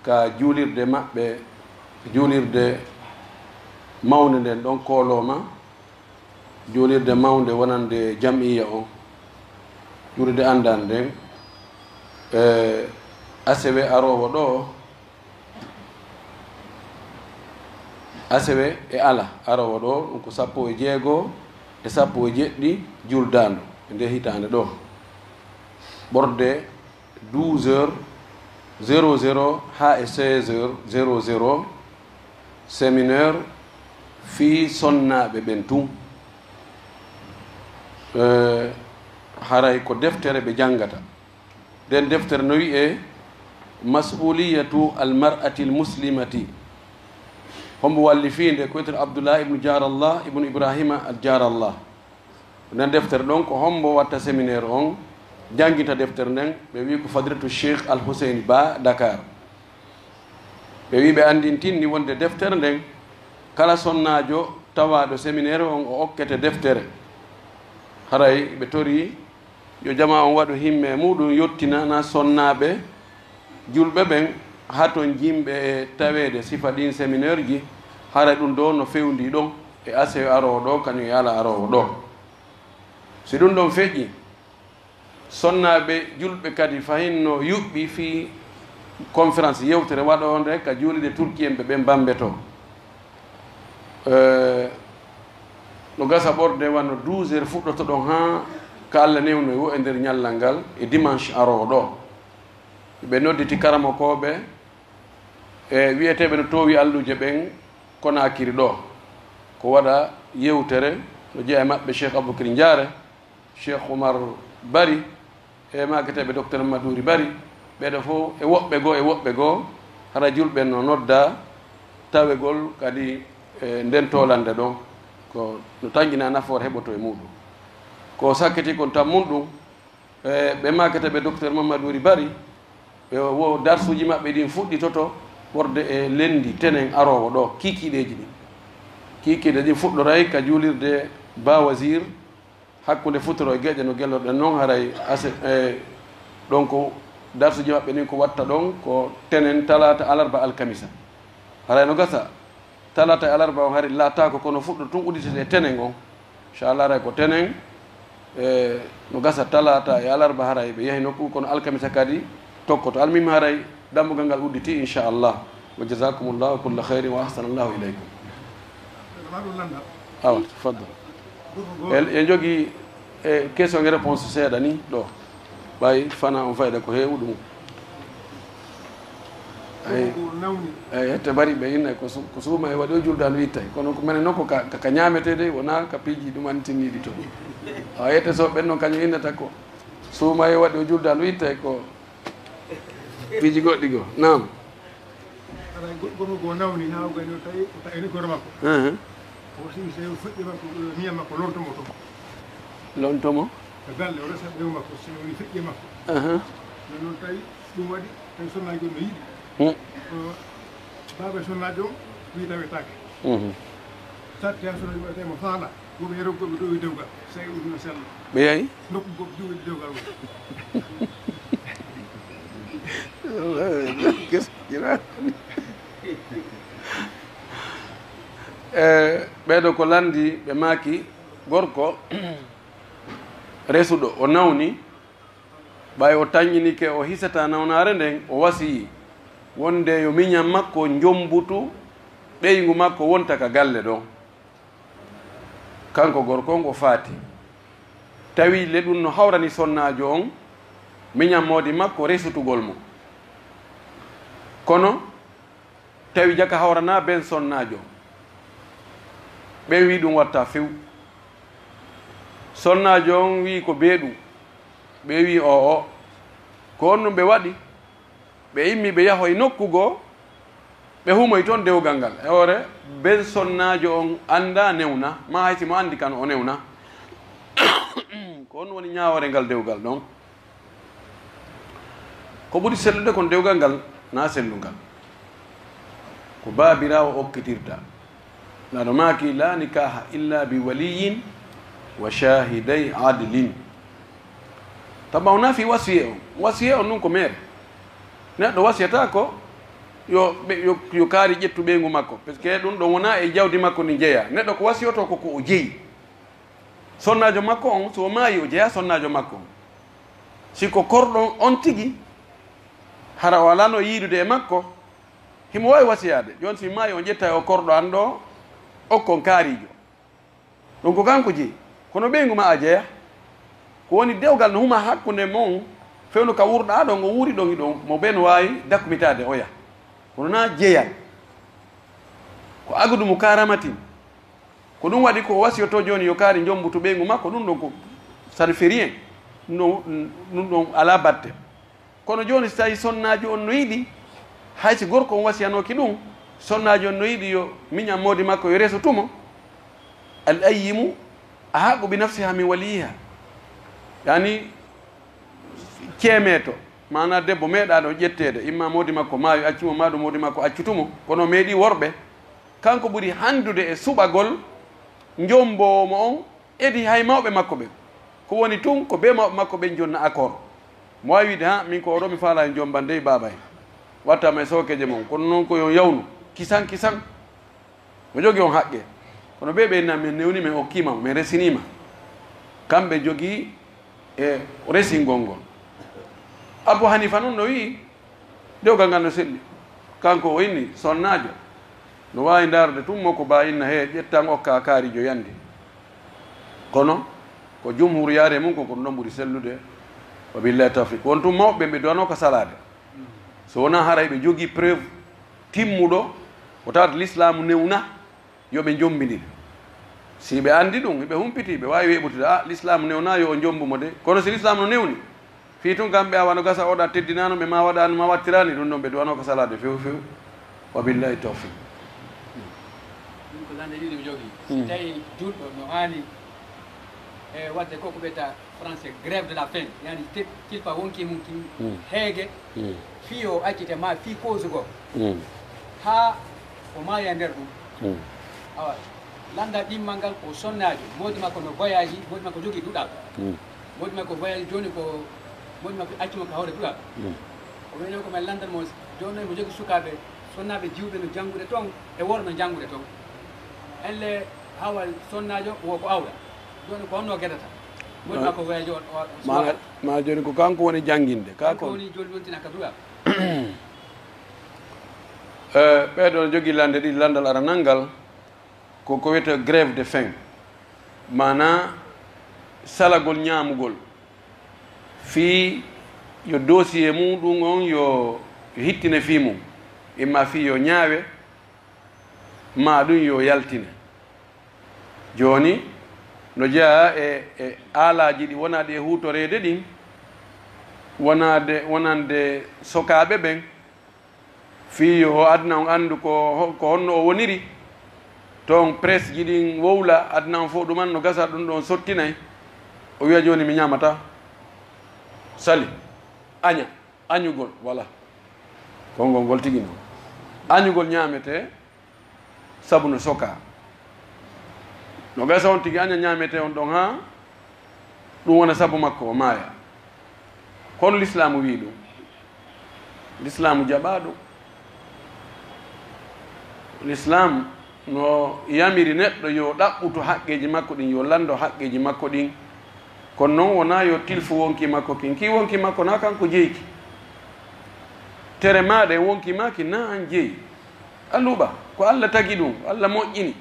ka juulirde maɓɓe, juulirde mawnde nden ɗon Koolooma, juulirde mawnde wonande jam'iya on, juulirde anndande nden, e asewe aroowo ɗoo, asewe e alah aroowo ɗoo, ɗum ko sappo e jeego e sappo e jeɗɗi juldaandu e ndee hitaande ɗoo. Ɓorde douze heures zéro zéro haa e seize heures zéro zéro, séminaire fii sonnaaɓe ɓen tun. Eh, haray ko deftere ɓe janngata. Nden deftere no wi'ee Mas'uliyatu al-Mar'ati al-Muslimati. Hombo wallifii nde? Ko wi'etee Abdullah ibnu Jarallah ibnu Ibrahima al-Jarallah. Nden deftere ɗon, ko hombo watta séminaire on, janngita deftere nden? Ɓe wi'i ko Fadilatu Cheikh Al Huseyni Ba, Dakar. Ɓe wi'i ɓe anndintinni wonde deftere nden, kala sonnaajo tawaaɗo séminaire on, o okkete deftere. Haray ɓe torii Yo jamaa on waɗu himme e muuɗum, yottinana sonnaaɓe julɓe ɓen, hatonjinɓe e taweede sifa ɗin seminaireji, hara ɗum ɗoo no fewndii ɗon e aseyo aroowo ɗoo, kañum e alarba aroowo ɗoo. Si ɗum ɗon feƴƴii, sonnaaɓe julɓe kadi fahin no yuɓɓi fii conférence yewtere waɗoonde ka juulirde Turkiyeenɓe ɓen Bambe to. Eh, no gasa ɓorde wano douze heures fuɗɗoto ɗon haa ka Alla newnoy wo e nder ñallal ngal e dimanche aroowo ɗoo. Ɓe nodditi karamokooɓe e wi'eteeɓe no toowi alluuje ɓen Konaakiri ɗoo. Ko waɗa yewtere no jeyaa e maɓɓe Cheikh Aboubacry Ndiare, Cheikh Oumar Bari, e maaketeeɓe Docteur Mamadou Ry Bari, ɓeeɗo fof e woɓɓe goo, e woɓɓe goo, hara julɓe no nodda tawegol kadi e nden toolannde ɗon, ko no tanƴina nafoore heɓoto e muuɗum. Ko sakkiti kon tammun ɗum, e ɓe maaketeeɓe Docteur Mamadou Ry Bari, ɓe wo darsuuji maɓɓe ɗin fuɗɗitoto ɓorde e lenndi tenen aroowo ɗoo, kiikiiɗeeji ɗin. Kiikiiɗe ɗin fuɗɗoray ka juulirde Ba Wazir, hakkunde futuro e geeƴe no gelloɗen non, haray ase-, e, ɗon ko darsuuji maɓɓe ɗin ko watta ɗon ko tenen, talaata, alarba, alkamisa. Haray no gasa, talaata e alarba on hari laataako, kono fuɗɗo tun udditete e tenen on. Inchallah, haray ko tenen, e, no gasa talaata e alarba haray ɓe yahi nokku, kono alkamisa kadi tokkoto. Almuhim haray dambugal ngal udditi, inchallah. Wa jazakumullahu kulla khairin wa ahsanallahu ilaykum. Awa, tafaddal. En, en jogii, e, question e réponse seeɗa ni ɗoo. Ɓay fana on fayda ko heewu ɗum. Ay, ay, hette bari ɓe inna ko su-, ko suuma e waɗi o juldaandu ittay. Kono ko menen non ko ka, ka, ka ñaametee dey, wonaa ka piiji ɗum antinniiɗi toon. Awa, hette so ɓen non kañum innata ko suuma e waɗi o juldaandu ittay ko piiji goɗɗi goo. Naam. Haray go-, gorko goo nawni, haa o gayni, o tawi, o tawi ni koyɗo makko. Ahan. O wasi, si o feƴƴi makko, eh, miñan makko, lonto mo toon. Lonto mo? Ka galle, o resa ɓeyngu makko, si o woni feƴƴi makko. Ahan. Nden non tawi ɗum waɗi, tawi sonnaajo on no yiɗi. Hmm. Ko baaba sonnaajo on wi'i tawetaake. Mhm. Satti haa sonnaajo on tawi mo faala. Ko ɓe yeru ko ɓe ɗowi dewgal, sey ɗum no sella. Ɓe yahi? Nokku goɗɗo ɗowi dewgal ngal. Ges-, gira. Eh, ɓeeɗo ko lanndi, ɓe maaki, gorko resuɗo, o nawni, ɓay o tanƴinike, o hisata nawnaare nden, o wasiyii wonde yo miñan makko njombutu ɓeyngu makko wonta ka galle ɗon. Kanko gorko on o faati. Tawi le ɗun no hawrani sonnaajo on, miñan moodi makko resutugol mo. Kono tawi jaka hawranaa ben sonnaajo on. Ɓen wi'i ɗun wattaa few. Sonnaajo on wi'i ko bee ɗun. Ɓe wi'i o'o. Ko on ɗun ɓe waɗi. Ɓe immii ɓe yahoyi nokku goo, ɓe humoyi ton dewgal ngal. E hoore, ben sonnaajo on anndaa newna, maa hay si mo anndi kan o newna. Ko on woni ñaawoore ngal dewgal ɗon. Ko ɓuri sellude kon dewgal ngal, naa sellungal. Ko baabiraawo okkitirta. Laɗo maaki, "Laa nikaaha illa bi waliyyin wa shaahiday adlin." Tama o nafi wasiye on. Wasiye on nun ko mere. Neɗɗo wasiyata ko yo, ɓe, yo, yo kaari ƴettu ɓeyngu makko. Parce que ɗun ɗon wonaa e jawdi makko ndi jeyaa. Neɗɗo ko wasiyoto ko, ko o jeyi. Sonnaajo makko on, so o maayi, o jeyaa sonnaajo makko on. Si ko korɗo on tigi, hara o alano yiidude e makko, himo waawi wasiyaade. Jooni si mi maayi, on ƴetta o korɗo an ɗoo, okkon kaariijo. Ɗun ko kanko jeyi. Kono ɓeyngu maa a jeyaa. Ko woni dewgal no huma hakkunde mon, fewndo ka wurɗaa ɗon, o wuuri ɗon, hiɗon mo ben waawi dakkumitaade oya. Kono naa jeyal. Ko agudu mu karamatin. Ko ɗun waɗi ko o wasiyotoo jooni yo kaari njombutu ɓeyngu makko, ɗun ɗon ko ça ne fait rien. Ɗun ɗon, ɗun ɗon alaa batte. Kono jooni, si tawii sonnaajo on no yiɗi, hay si gorko on wasiyanooki ɗun, sonnaajo on no yiɗi yo miñan moodi makko yo resu tumo, al ayyimu ahaqqu bi nafsiha min waliyiha. Yani, ceemeeto, maanaa debbo meeɗaaɗo ƴetteede, imma moodi makko maayo accu mo, maa ɗun moodi makko accu tumo, kono meeɗii worɓe, kanko ɓuri handude e suɓagol njomboowo mo on, edi hay mawɓe makko ɓen. Ko woni tun, ko bee mawɓe makko ɓen jonna accord. Mo waawi wi'ude, "Ha, min ko oɗo mi faalaa en jomban dey baabay. Watta ma e sookeeje mon, kono non ko yo on yawnu, kisan, kisan." No jogii on haqqe. Kono bee ɓe inna men newni, men okkii ma, men resinii ma. Kamɓe jogii e resingol ngol. Abu Hanifa non no wi'i, dewgal ngal no selli. Kanko o inni, sonnaajo no waawi ndaarude tun mo ko ba inna, "He, ƴettan okka kaarijo yandi." Kono ko jumhur yaari e mun kon, ko ɗun ɗon ɓuri sellude. Wa billahi tawfiq. Won tun mawɓe ɓe duwanoo ka salaade. So wonaa haray ɓe jogii preuve timmuɗo, ko tawata lislaamu newna yo ɓe njombindir. Si ɓe anndi ɗun, ɓe humpiti, ɓe waawi weeɓutude, "Ah, lislaamu newna yo o njombu mo de." Kono si lislaamu no newni, fii tun kamɓe awa no gasa oɗa teddinaano, ɓe ma waɗaani, ma wattiraani, ɗun ɗon ɓe duwanoo ka salaade few few. Wa billahi tawfiq. Ɗun ko lannde ɗiɗi mi jogii. Si tawii julɗo no haani e waɗde ko ko ɓeta français grève de la faim, yani te-, tilpa wonkii mun kin heege, fii yo accite ma fii koosugol. Haa o maaya e nder ɗun. Awa, lannda ɗimmal ngal ko sonnaajo, moodi makko no voyage, moodi makko jogii duɗal. Moodi makko voyage jooni ko, moodi makko acci mo ka hoore duɗal. O wiino ko men lanndan mo, jooni mo jogii sukaaɓe, sonnaaɓe jiwɓe no janngude ton, e worɓe no janngude ton. Ellee, hawa sonnaajo wo ko awra. Jooni ko honno o gedata? Woni ma ko weejo o, o, o suwa. Maana, maana jooni ko kanko woni jannginde. Ka kanko kon woni jooni wontina ka duɗal. Eh, ɓee ɗoo no jogii lannde ɗiɗi. Lanndal aranal ngal, ko ko wiyetee grève de faim. Maana salagol ñaamugol. Fii yo dossier muɗum on yo, yo hittine fii mun. Imma fii yo ñaawe, maa ɗun yo yaltine. Jooni, no jeyaa e, e aalaaji ɗi wonaa ɗi e huutoreede ɗin, wonaade, wonande sokaaɓe ɓen, fii yo aduna on anndu ko, ko honno o woniri. Ton presse ji ɗin wowla, aduna on fow ɗuman no gasa ɗun ɗon sottinay. O wi'a, "Jooni mi ñaamataa." Sali, aña. Añugol, wala. Konngol ngol tigi non. Añugol ñaametee sabu no sokaa. No gasa on tigi aña ñaametee on ɗon haa ɗun wona sabu makko o maaya. Kono Lislaamu wi'i ɗun. Lislaamu jaɓaa ɗun. Lislaamu no yamiri neɗɗo yo ɗaɓɓutu haqqeeji makko ɗin, yo lanndo haqqeeji makko ɗin. Kono non wonaa yo tilfu wonkii makko kin. Kii wonkii makko naa kanko jeyi ki. Tere maaɗa e wonkii maa kin naa an jeyi. A luɓa. Ko Alla tagi ɗun, Alla moƴƴini.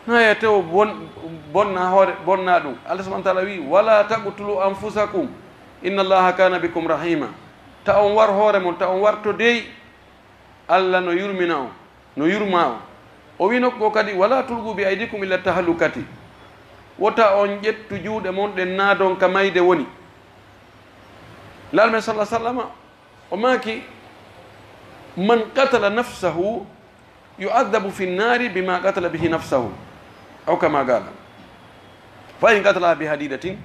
Naa yo tew bon-, bonna hoore, bonna ɗun. Alla subhaanahu wa ta'aalaa wi'i, "Walaa taqtuluu anfusakum, inna Allaaha kaana bikum rahiima." Ta on war hoore mon, ta on warto dey. Alla no yurmina on, no yurmaa on. O wi'i nokku goo kadi, "Walaa tulquu bi aydikum ila tahlukati." Wota on ƴettu juuɗe mon ɗen naadon ka mayde woni. Laaɗo men sallallaahu alayhi wa sallam, o maaki, "Man qatala nafsahu yu'adhabu fi nnaari bima qatala bihi nafsahu." Aw kama qaala. "Fa in qatalaha bi hadiidatin,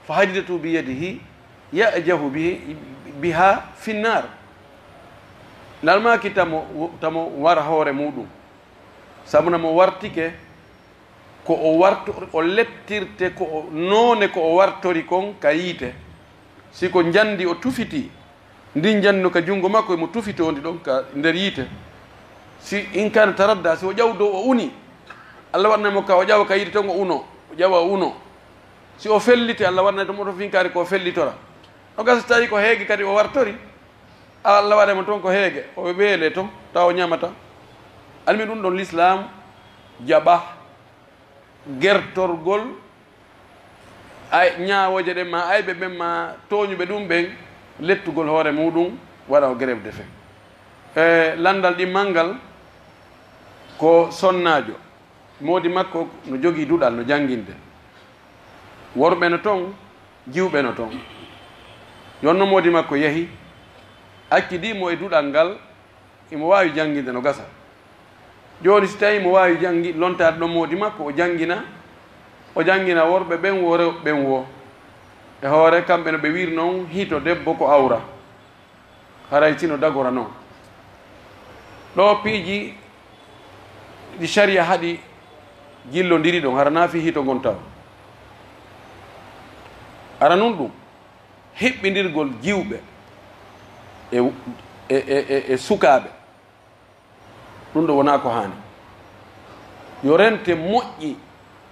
fa hadiidatuhu bi yadihi, ya'jahu bihi, biha fi nnaar." Laaɗo maaki tamo, tamo wara hoore muɗum. Sabu na mo wartike, ko o warto-, o lettirte ko o, noone ko o wartori kon ka yiite. Si ko njandi o tufiti, ndin njandi no ka junngo makko, emo tufitoo ndi ɗon ka nder yiite. Si in kaana taradda, si o ƴaw dow o uni, Alla waɗanay mo ka o ƴawa ka yiite ton o uno, o ƴawa o uno. Si o felliti, Alla waɗanay to mo to finkaari ko o fellitora. No gasa si tawi ko heege kadi o wartori, Alla waɗay mo ton ko heege, o weele ton, tawa o ñaamata. Almi ɗum ɗon Lislaam jaɓa gertorgol ay-, ñaawooje ɗen, ma ayɓe ɓen, ma tooñuɓe ɗum ɓen, lettugol hoore muɗum, waɗa o grève de faim. E lanndal ɗimmal ngal, ko sonnaajo, moodi makko no jogii duɗal no jannginde. Worɓe no ton, jiwɓe no ton. Yon no moodi makko yahi, accidi mo e duɗal ngal, imo waawi jannginde no gasa. Jooni, si tawii mo waawi janngi-, lontaade ɗon moodi makko, o janngina, o janngina worɓe ɓen woo, rewɓe ɓen woo. E hoore, kamɓe no ɓe wiiri non, hito debbo ko awra. Haray si no dagora non. Ɗoo piiji ɗi sariya haɗi jillondiri ɗon, hara naa fii hito ngon taw. Aranun ɗun, hiɓɓindirgol jiwɓe e, e, e, e, e sukaaɓe. Ɗun ɗoo wonaa ko haani. Yo rente moƴƴi.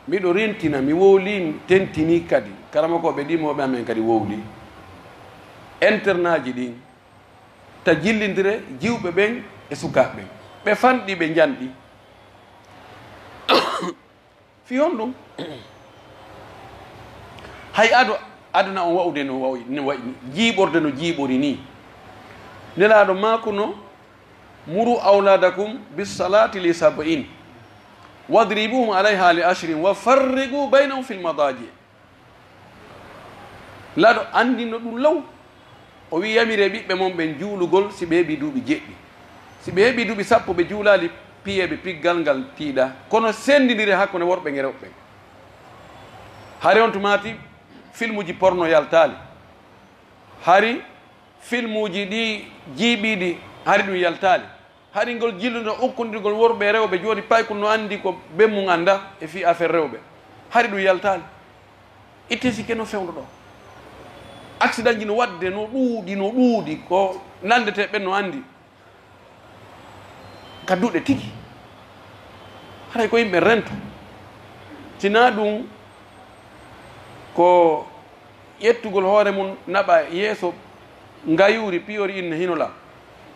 Miɗo rintina, mi wowlii, mi tentinii kadi. Karamokooɓe ɗimooɓe amen kadi wowlii. Internaaji ɗin, ta jillindire jiwɓe ɓen e sukaaɓe ɓen. Ɓe fanɗi, ɓe njanɗi. Fii honɗun? Hay ado aduna on wa'ude no wa'i, no wa'i ni, jiiɓorde no jiiɓori nii. Nelaaɗo maakuno, "Muru awlaadakum bis-salaati li sab'in, wadribuhum alayha li ashrin, wa farriqu baynahum fil madaaji." Nelaaɗo anndino ɗun law. O wi'i, "Yamiree ɓiɓɓe mon ɓen juulugol si ɓe heɓii duuɓi jeɗɗi. Si ɓe heɓii duuɓi sappo ɓe juulaali, piyee ɓe piggal ngal tiiɗaa. Kono senndindiree hakkunde worɓe ɓen e rewɓe ɓen." Hari on tumaati filmuuji porno yaltaali. Hari filmuuji ɗi jiiɓiiɗi, hari ɗun yaltaali. Hari ngol jillunde ukkondirgol worɓe e rewɓe, jooni paykun no anndi ko ben mun anndaa e fii affaire rewɓe. Hari ɗun yaltaali. Ittee sikke no fewndo ɗoo. Accidentji no waɗde, no ɗuuɗi, no ɗuuɗi, ko nanndetee ɓen no anndi. Ka duɗe tigi. Haray ko yimɓe rento. Si naa ɗun, ko ƴettugol hoore mun naɓa yeeso ngayuuri, piyori inna hino la,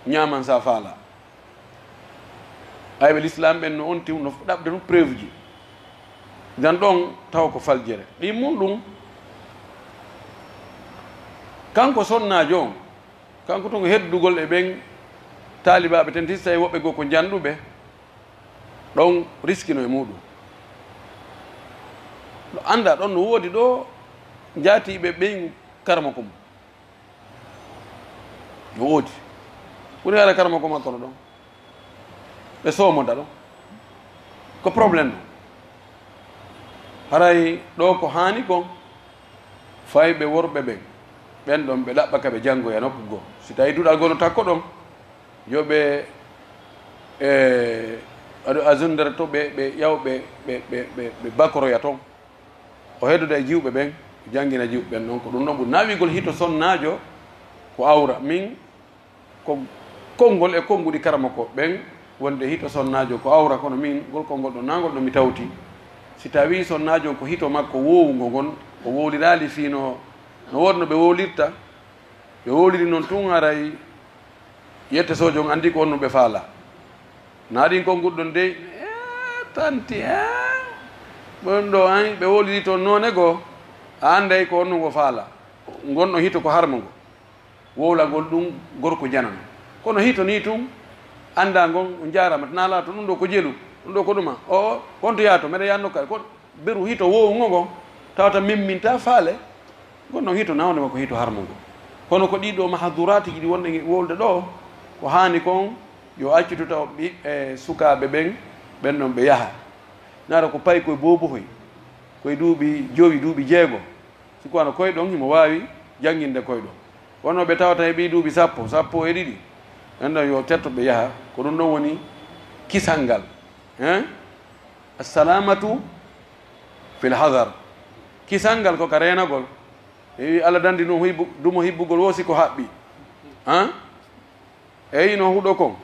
ñaaman sa faala. Ayɓe lislaam ɓen no on tiw, no ɗaɓde ɗun preuve ji. Dan ɗon taw ko faljere. Ɗin mun ɗun, kanko sonnaajo on, kanko tun heddugol e ɓen taalibaaɓe ten, tistay woɓɓe goo ko janɗuɓe, ɗon riskino e muuɗum. Ɗo anndaa, ɗon no woodi ɗo njaatiiɓe ɓeyngu karamoko mum. No woodi. Ɓuri haala karamoko makko no ɗon. Ɓe soomoda ɗon. Ko problème ɗum. Haray ɗo ko haani kon, fayɓe worɓe ɓen, ɓen ɗon ɓe ɗaɓɓa ka ɓe janngoya nokku goo. Si tawii duɗal goo no takko ɗon, yo ɓe, e, ado azundere to ɓe, ɓe ƴaw-, ɓe, ɓe, ɓe, ɓe, ɓe bakoroya ton. O heddoda e jiwɓe ɓen, janngina jiwɓe ɓen non. Ko ɗum ɗon ɓuri naawigol hito sonnaajo ko awra. Min ko konngol e konnguɗi karamoko ɓen wonde hito sonnaajo ko awra, kono min ngol konngol ɗon naa ngol ɗon mi tawti. Si tawii sonnaajo on ko hito makko woowungo ngon, o wowliraali fii no, no woodi no ɓe wowlirta, ɓe wowliri non tun, haray yette soojo on anndi ko honno ɓe faalaa. Naa ɗin konnguɗi ɗon dey, ee, tanti, ee, ɓen ɗo, an, ɓe wowliri ton noone goo, a annday ko honno ngo faalaa. Ngon ɗon hito ko harmo ngo. Wowlagol ɗum gorko janano. Kono hito nii tun, anndaa ngon, on njaaraama, tanaa laato, ɗum ɗoo ko jelu, ɗum ɗoo ko ɗuma. Oo, honto yaato, meɗa yaha nokka, ko beru hito woowungo ngo, tawata memmintaa faale, ngon ɗon hito, naa wonde ko hito harmo ngo. Kono ko ɗii ɗoo mahaduraati ɗi wonɗen e wowlude ɗoo, ko haani kon, yo accitu taw ɓiɓɓe sukaaɓe ɓen, ɓen ɗon ɓe yaha. Naata ko payi koye boobohoy, koye duuɓi jowi, duuɓi jeego. Si ko wano koye ɗon, himo waawi jannginde koye ɗon. Wonno ɓe tawata heɓii duuɓi sappo, sappo e ɗiɗi, ɓen ɗon yo tetto ɓe yaha. Ko ɗum ɗon woni kisal ngal. Hein? Assalamatu fil hadar. Kisal ngal ko ka reenagol. E wi Alla dandi ɗum hibbu-, dumo hibbugol wo si ko haɓɓi. Hein? E hino huɗo kon,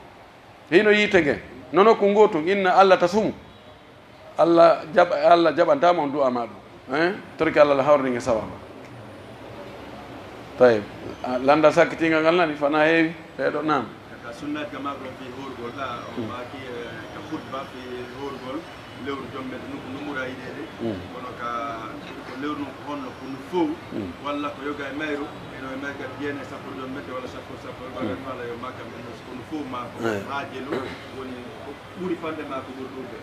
hino yiite ngen, no nokku ngootun, inna Alla tasumu. Alla jaɓa-, Alla jaɓantaama on du'a maa ɗum. Hein? Torki Alla, Alla hawrani ngen sawaba. Tayyib. Ah, landa sakkitingal ngal nani, fana heewi, ɓeeɗo, naam. Ka sunnaaji ka maako ɗon fii hoorugol, ɗa, o Mm. maaki, eh, ka khutba fii hoorugol. Lewru jombente nokku ndu ɓura yiɗeede. Mm. Kono ka, ko lewru ndun ko honno, ko ndu fow, Mm. walla ko yoga e mayru, eno e mayru kadi jeene sappo jombente walla sappo sappo, e ɓagal Mm. faala yo makam en, ko ndu fow maa ko Eh. haajelu woni ko ɓuri fanɗe maa ko ɓuri ɗuuɗde.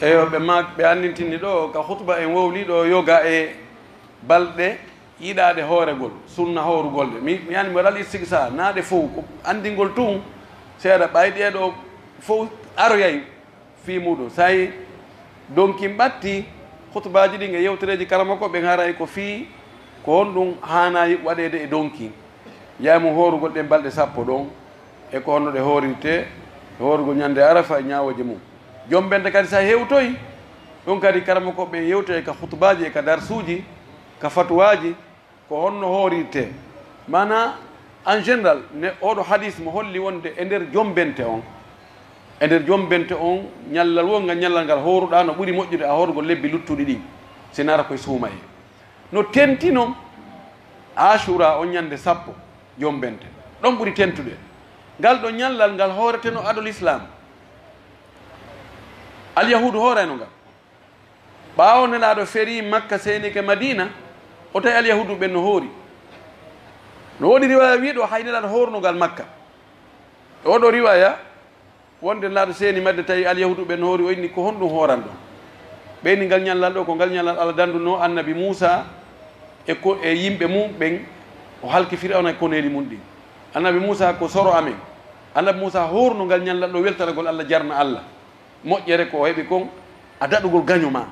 Eyo, ɓe ma-, ɓe anndintini ɗo ka khutba en wowli ɗo yoga e balɗe yiɗaaɗe hooregol, sunna hoorugol ɗe. Mi, mi yani mi waɗal istigsa, naa ɗe fow, ko anndingol tun seeɗa, ɓay ɗee ɗoo fow aroyay fii muuɗum. Say donkin ɓattii, khutbaaji ɗin e yewtereeji karamoko ɓen haray ko fii ko honɗum haanaa waɗeede e donkin. Yaay mo hoorugol ɗen balɗe sappo ɗon, e ko honno ɗe hoorirtee, e hoorugol ñande Arafa e ñaawooje mum. Jombente kadi, si a hewtoyi, ɗon kadi karamoko ɓen yewtoyay ka khutbaaji e ka darsuuji, ka fatuwaaji, Ko honno hoorirtee? Maanaa, en général, ne, oɗo hadis mo holli wonde e nder jombente on, e nder jombente on, ñallal woo ngal, ñallal ngal hooruɗaa no ɓuri moƴƴude a hoorugol lebbi luttuɗi ɗin, si naara koye suumayee. No tenti non Aashura on ñande sappo jombente. Ɗon ɓuri tentude. Ngal ɗon ñallal ngal hooreteno ado Lislaam. Alyahuudu hoorayno ngal. Ɓaawo Nelaaɗo ferii Makka seenike Madiina, o tawi Alyahuudu ɓen no hoori. No woodi riwaaya wiiɗo hay Nelaaɗo hoorno ngal Makka. E oɗo riwaaya, wonde Nelaaɗo seeni Madiina tawi Alyahuudu ɓen no hoori, o inni, "Ko honɗun hooranɗon?" Ɓe inni, "Ngal ñallal ɗoo, ko ngal ñallal Alla dandunoo Annabi Muusaa e ko, e yimɓe mun ɓen, o halki Fir'awna e koneeli mun ɗin. Annabi Muusaa ko soro amen. Annabi Muusaa hoorno ngal ñallal ɗoo weltanagol Alla, jarna Alla." Moƴƴere ko o heɓi kon, a daɗugol gaño maa,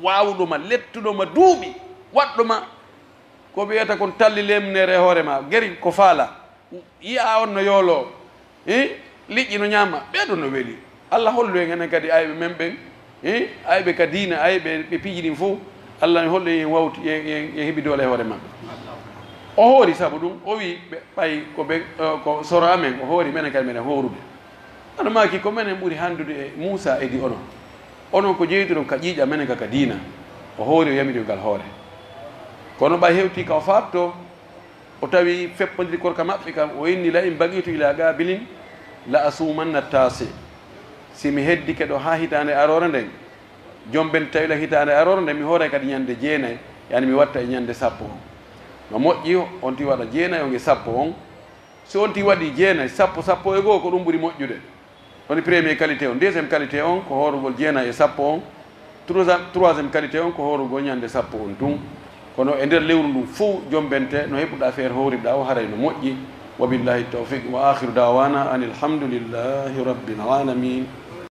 waawuɗo ma, lettuɗo ma duuɓi, waɗɗo ma ko wi'ata kon talli lemnere e hoore maa, geri ko faala, yi'a on no yooloo, eh, liƴƴi no ñaama, ɓee ɗon no weli. Alla hollu en enen kadi ayɓe men ɓen, eh, ayɓe ka diina, ayɓe ɓe piiji ɗin fow, Alla no hollu en yen wawti, yen, yen, yen heɓi doole e hoore maɓɓe. O hoori sabu ɗum, o wi'i ɓe, ɓay ko ɓe, eh, ko soro amen, o hoori menen kadi meɗen hoorude. Ano maaki ko menen ɓuri handude e Muusaa edi onon. Onon ko jeyduɗon ka ƴiiƴan, menen ka, ka diina. O hoori, o yamiri ngal hoore. Kono ɓay hewti ka o faatto, o tawi feppondirgol ka maɓɓe kan, o inni, "La in baqitu ila qaabilin la asuumanna taasi." Si mi heddike ɗoo haa hitaande aroore nden, jomben tawi la hitaande aroore nden, mi hooray kadi ñande jeenay, yani mi watta e ñande sappo on. No moƴƴi, on ti waɗa jeenay on e sappo on. Si on ti waɗi jeenay, sappo, sappo e go'o, ko ɗum ɓuri moƴƴude. Woni premier qualité on. Deuxième qualité on ko hoorugol jeenay e sappo on. Troisième, troisième qualité on ko hoorugol ñande sappo on tun. Kono e nder lewru ndun fow, jombente no heɓuɗaa feere hoorirɗaa o, haray no moƴƴi. Wa billahi tawfiq, wa akhiru da'wana anil hamdulillahi rabbil alamin.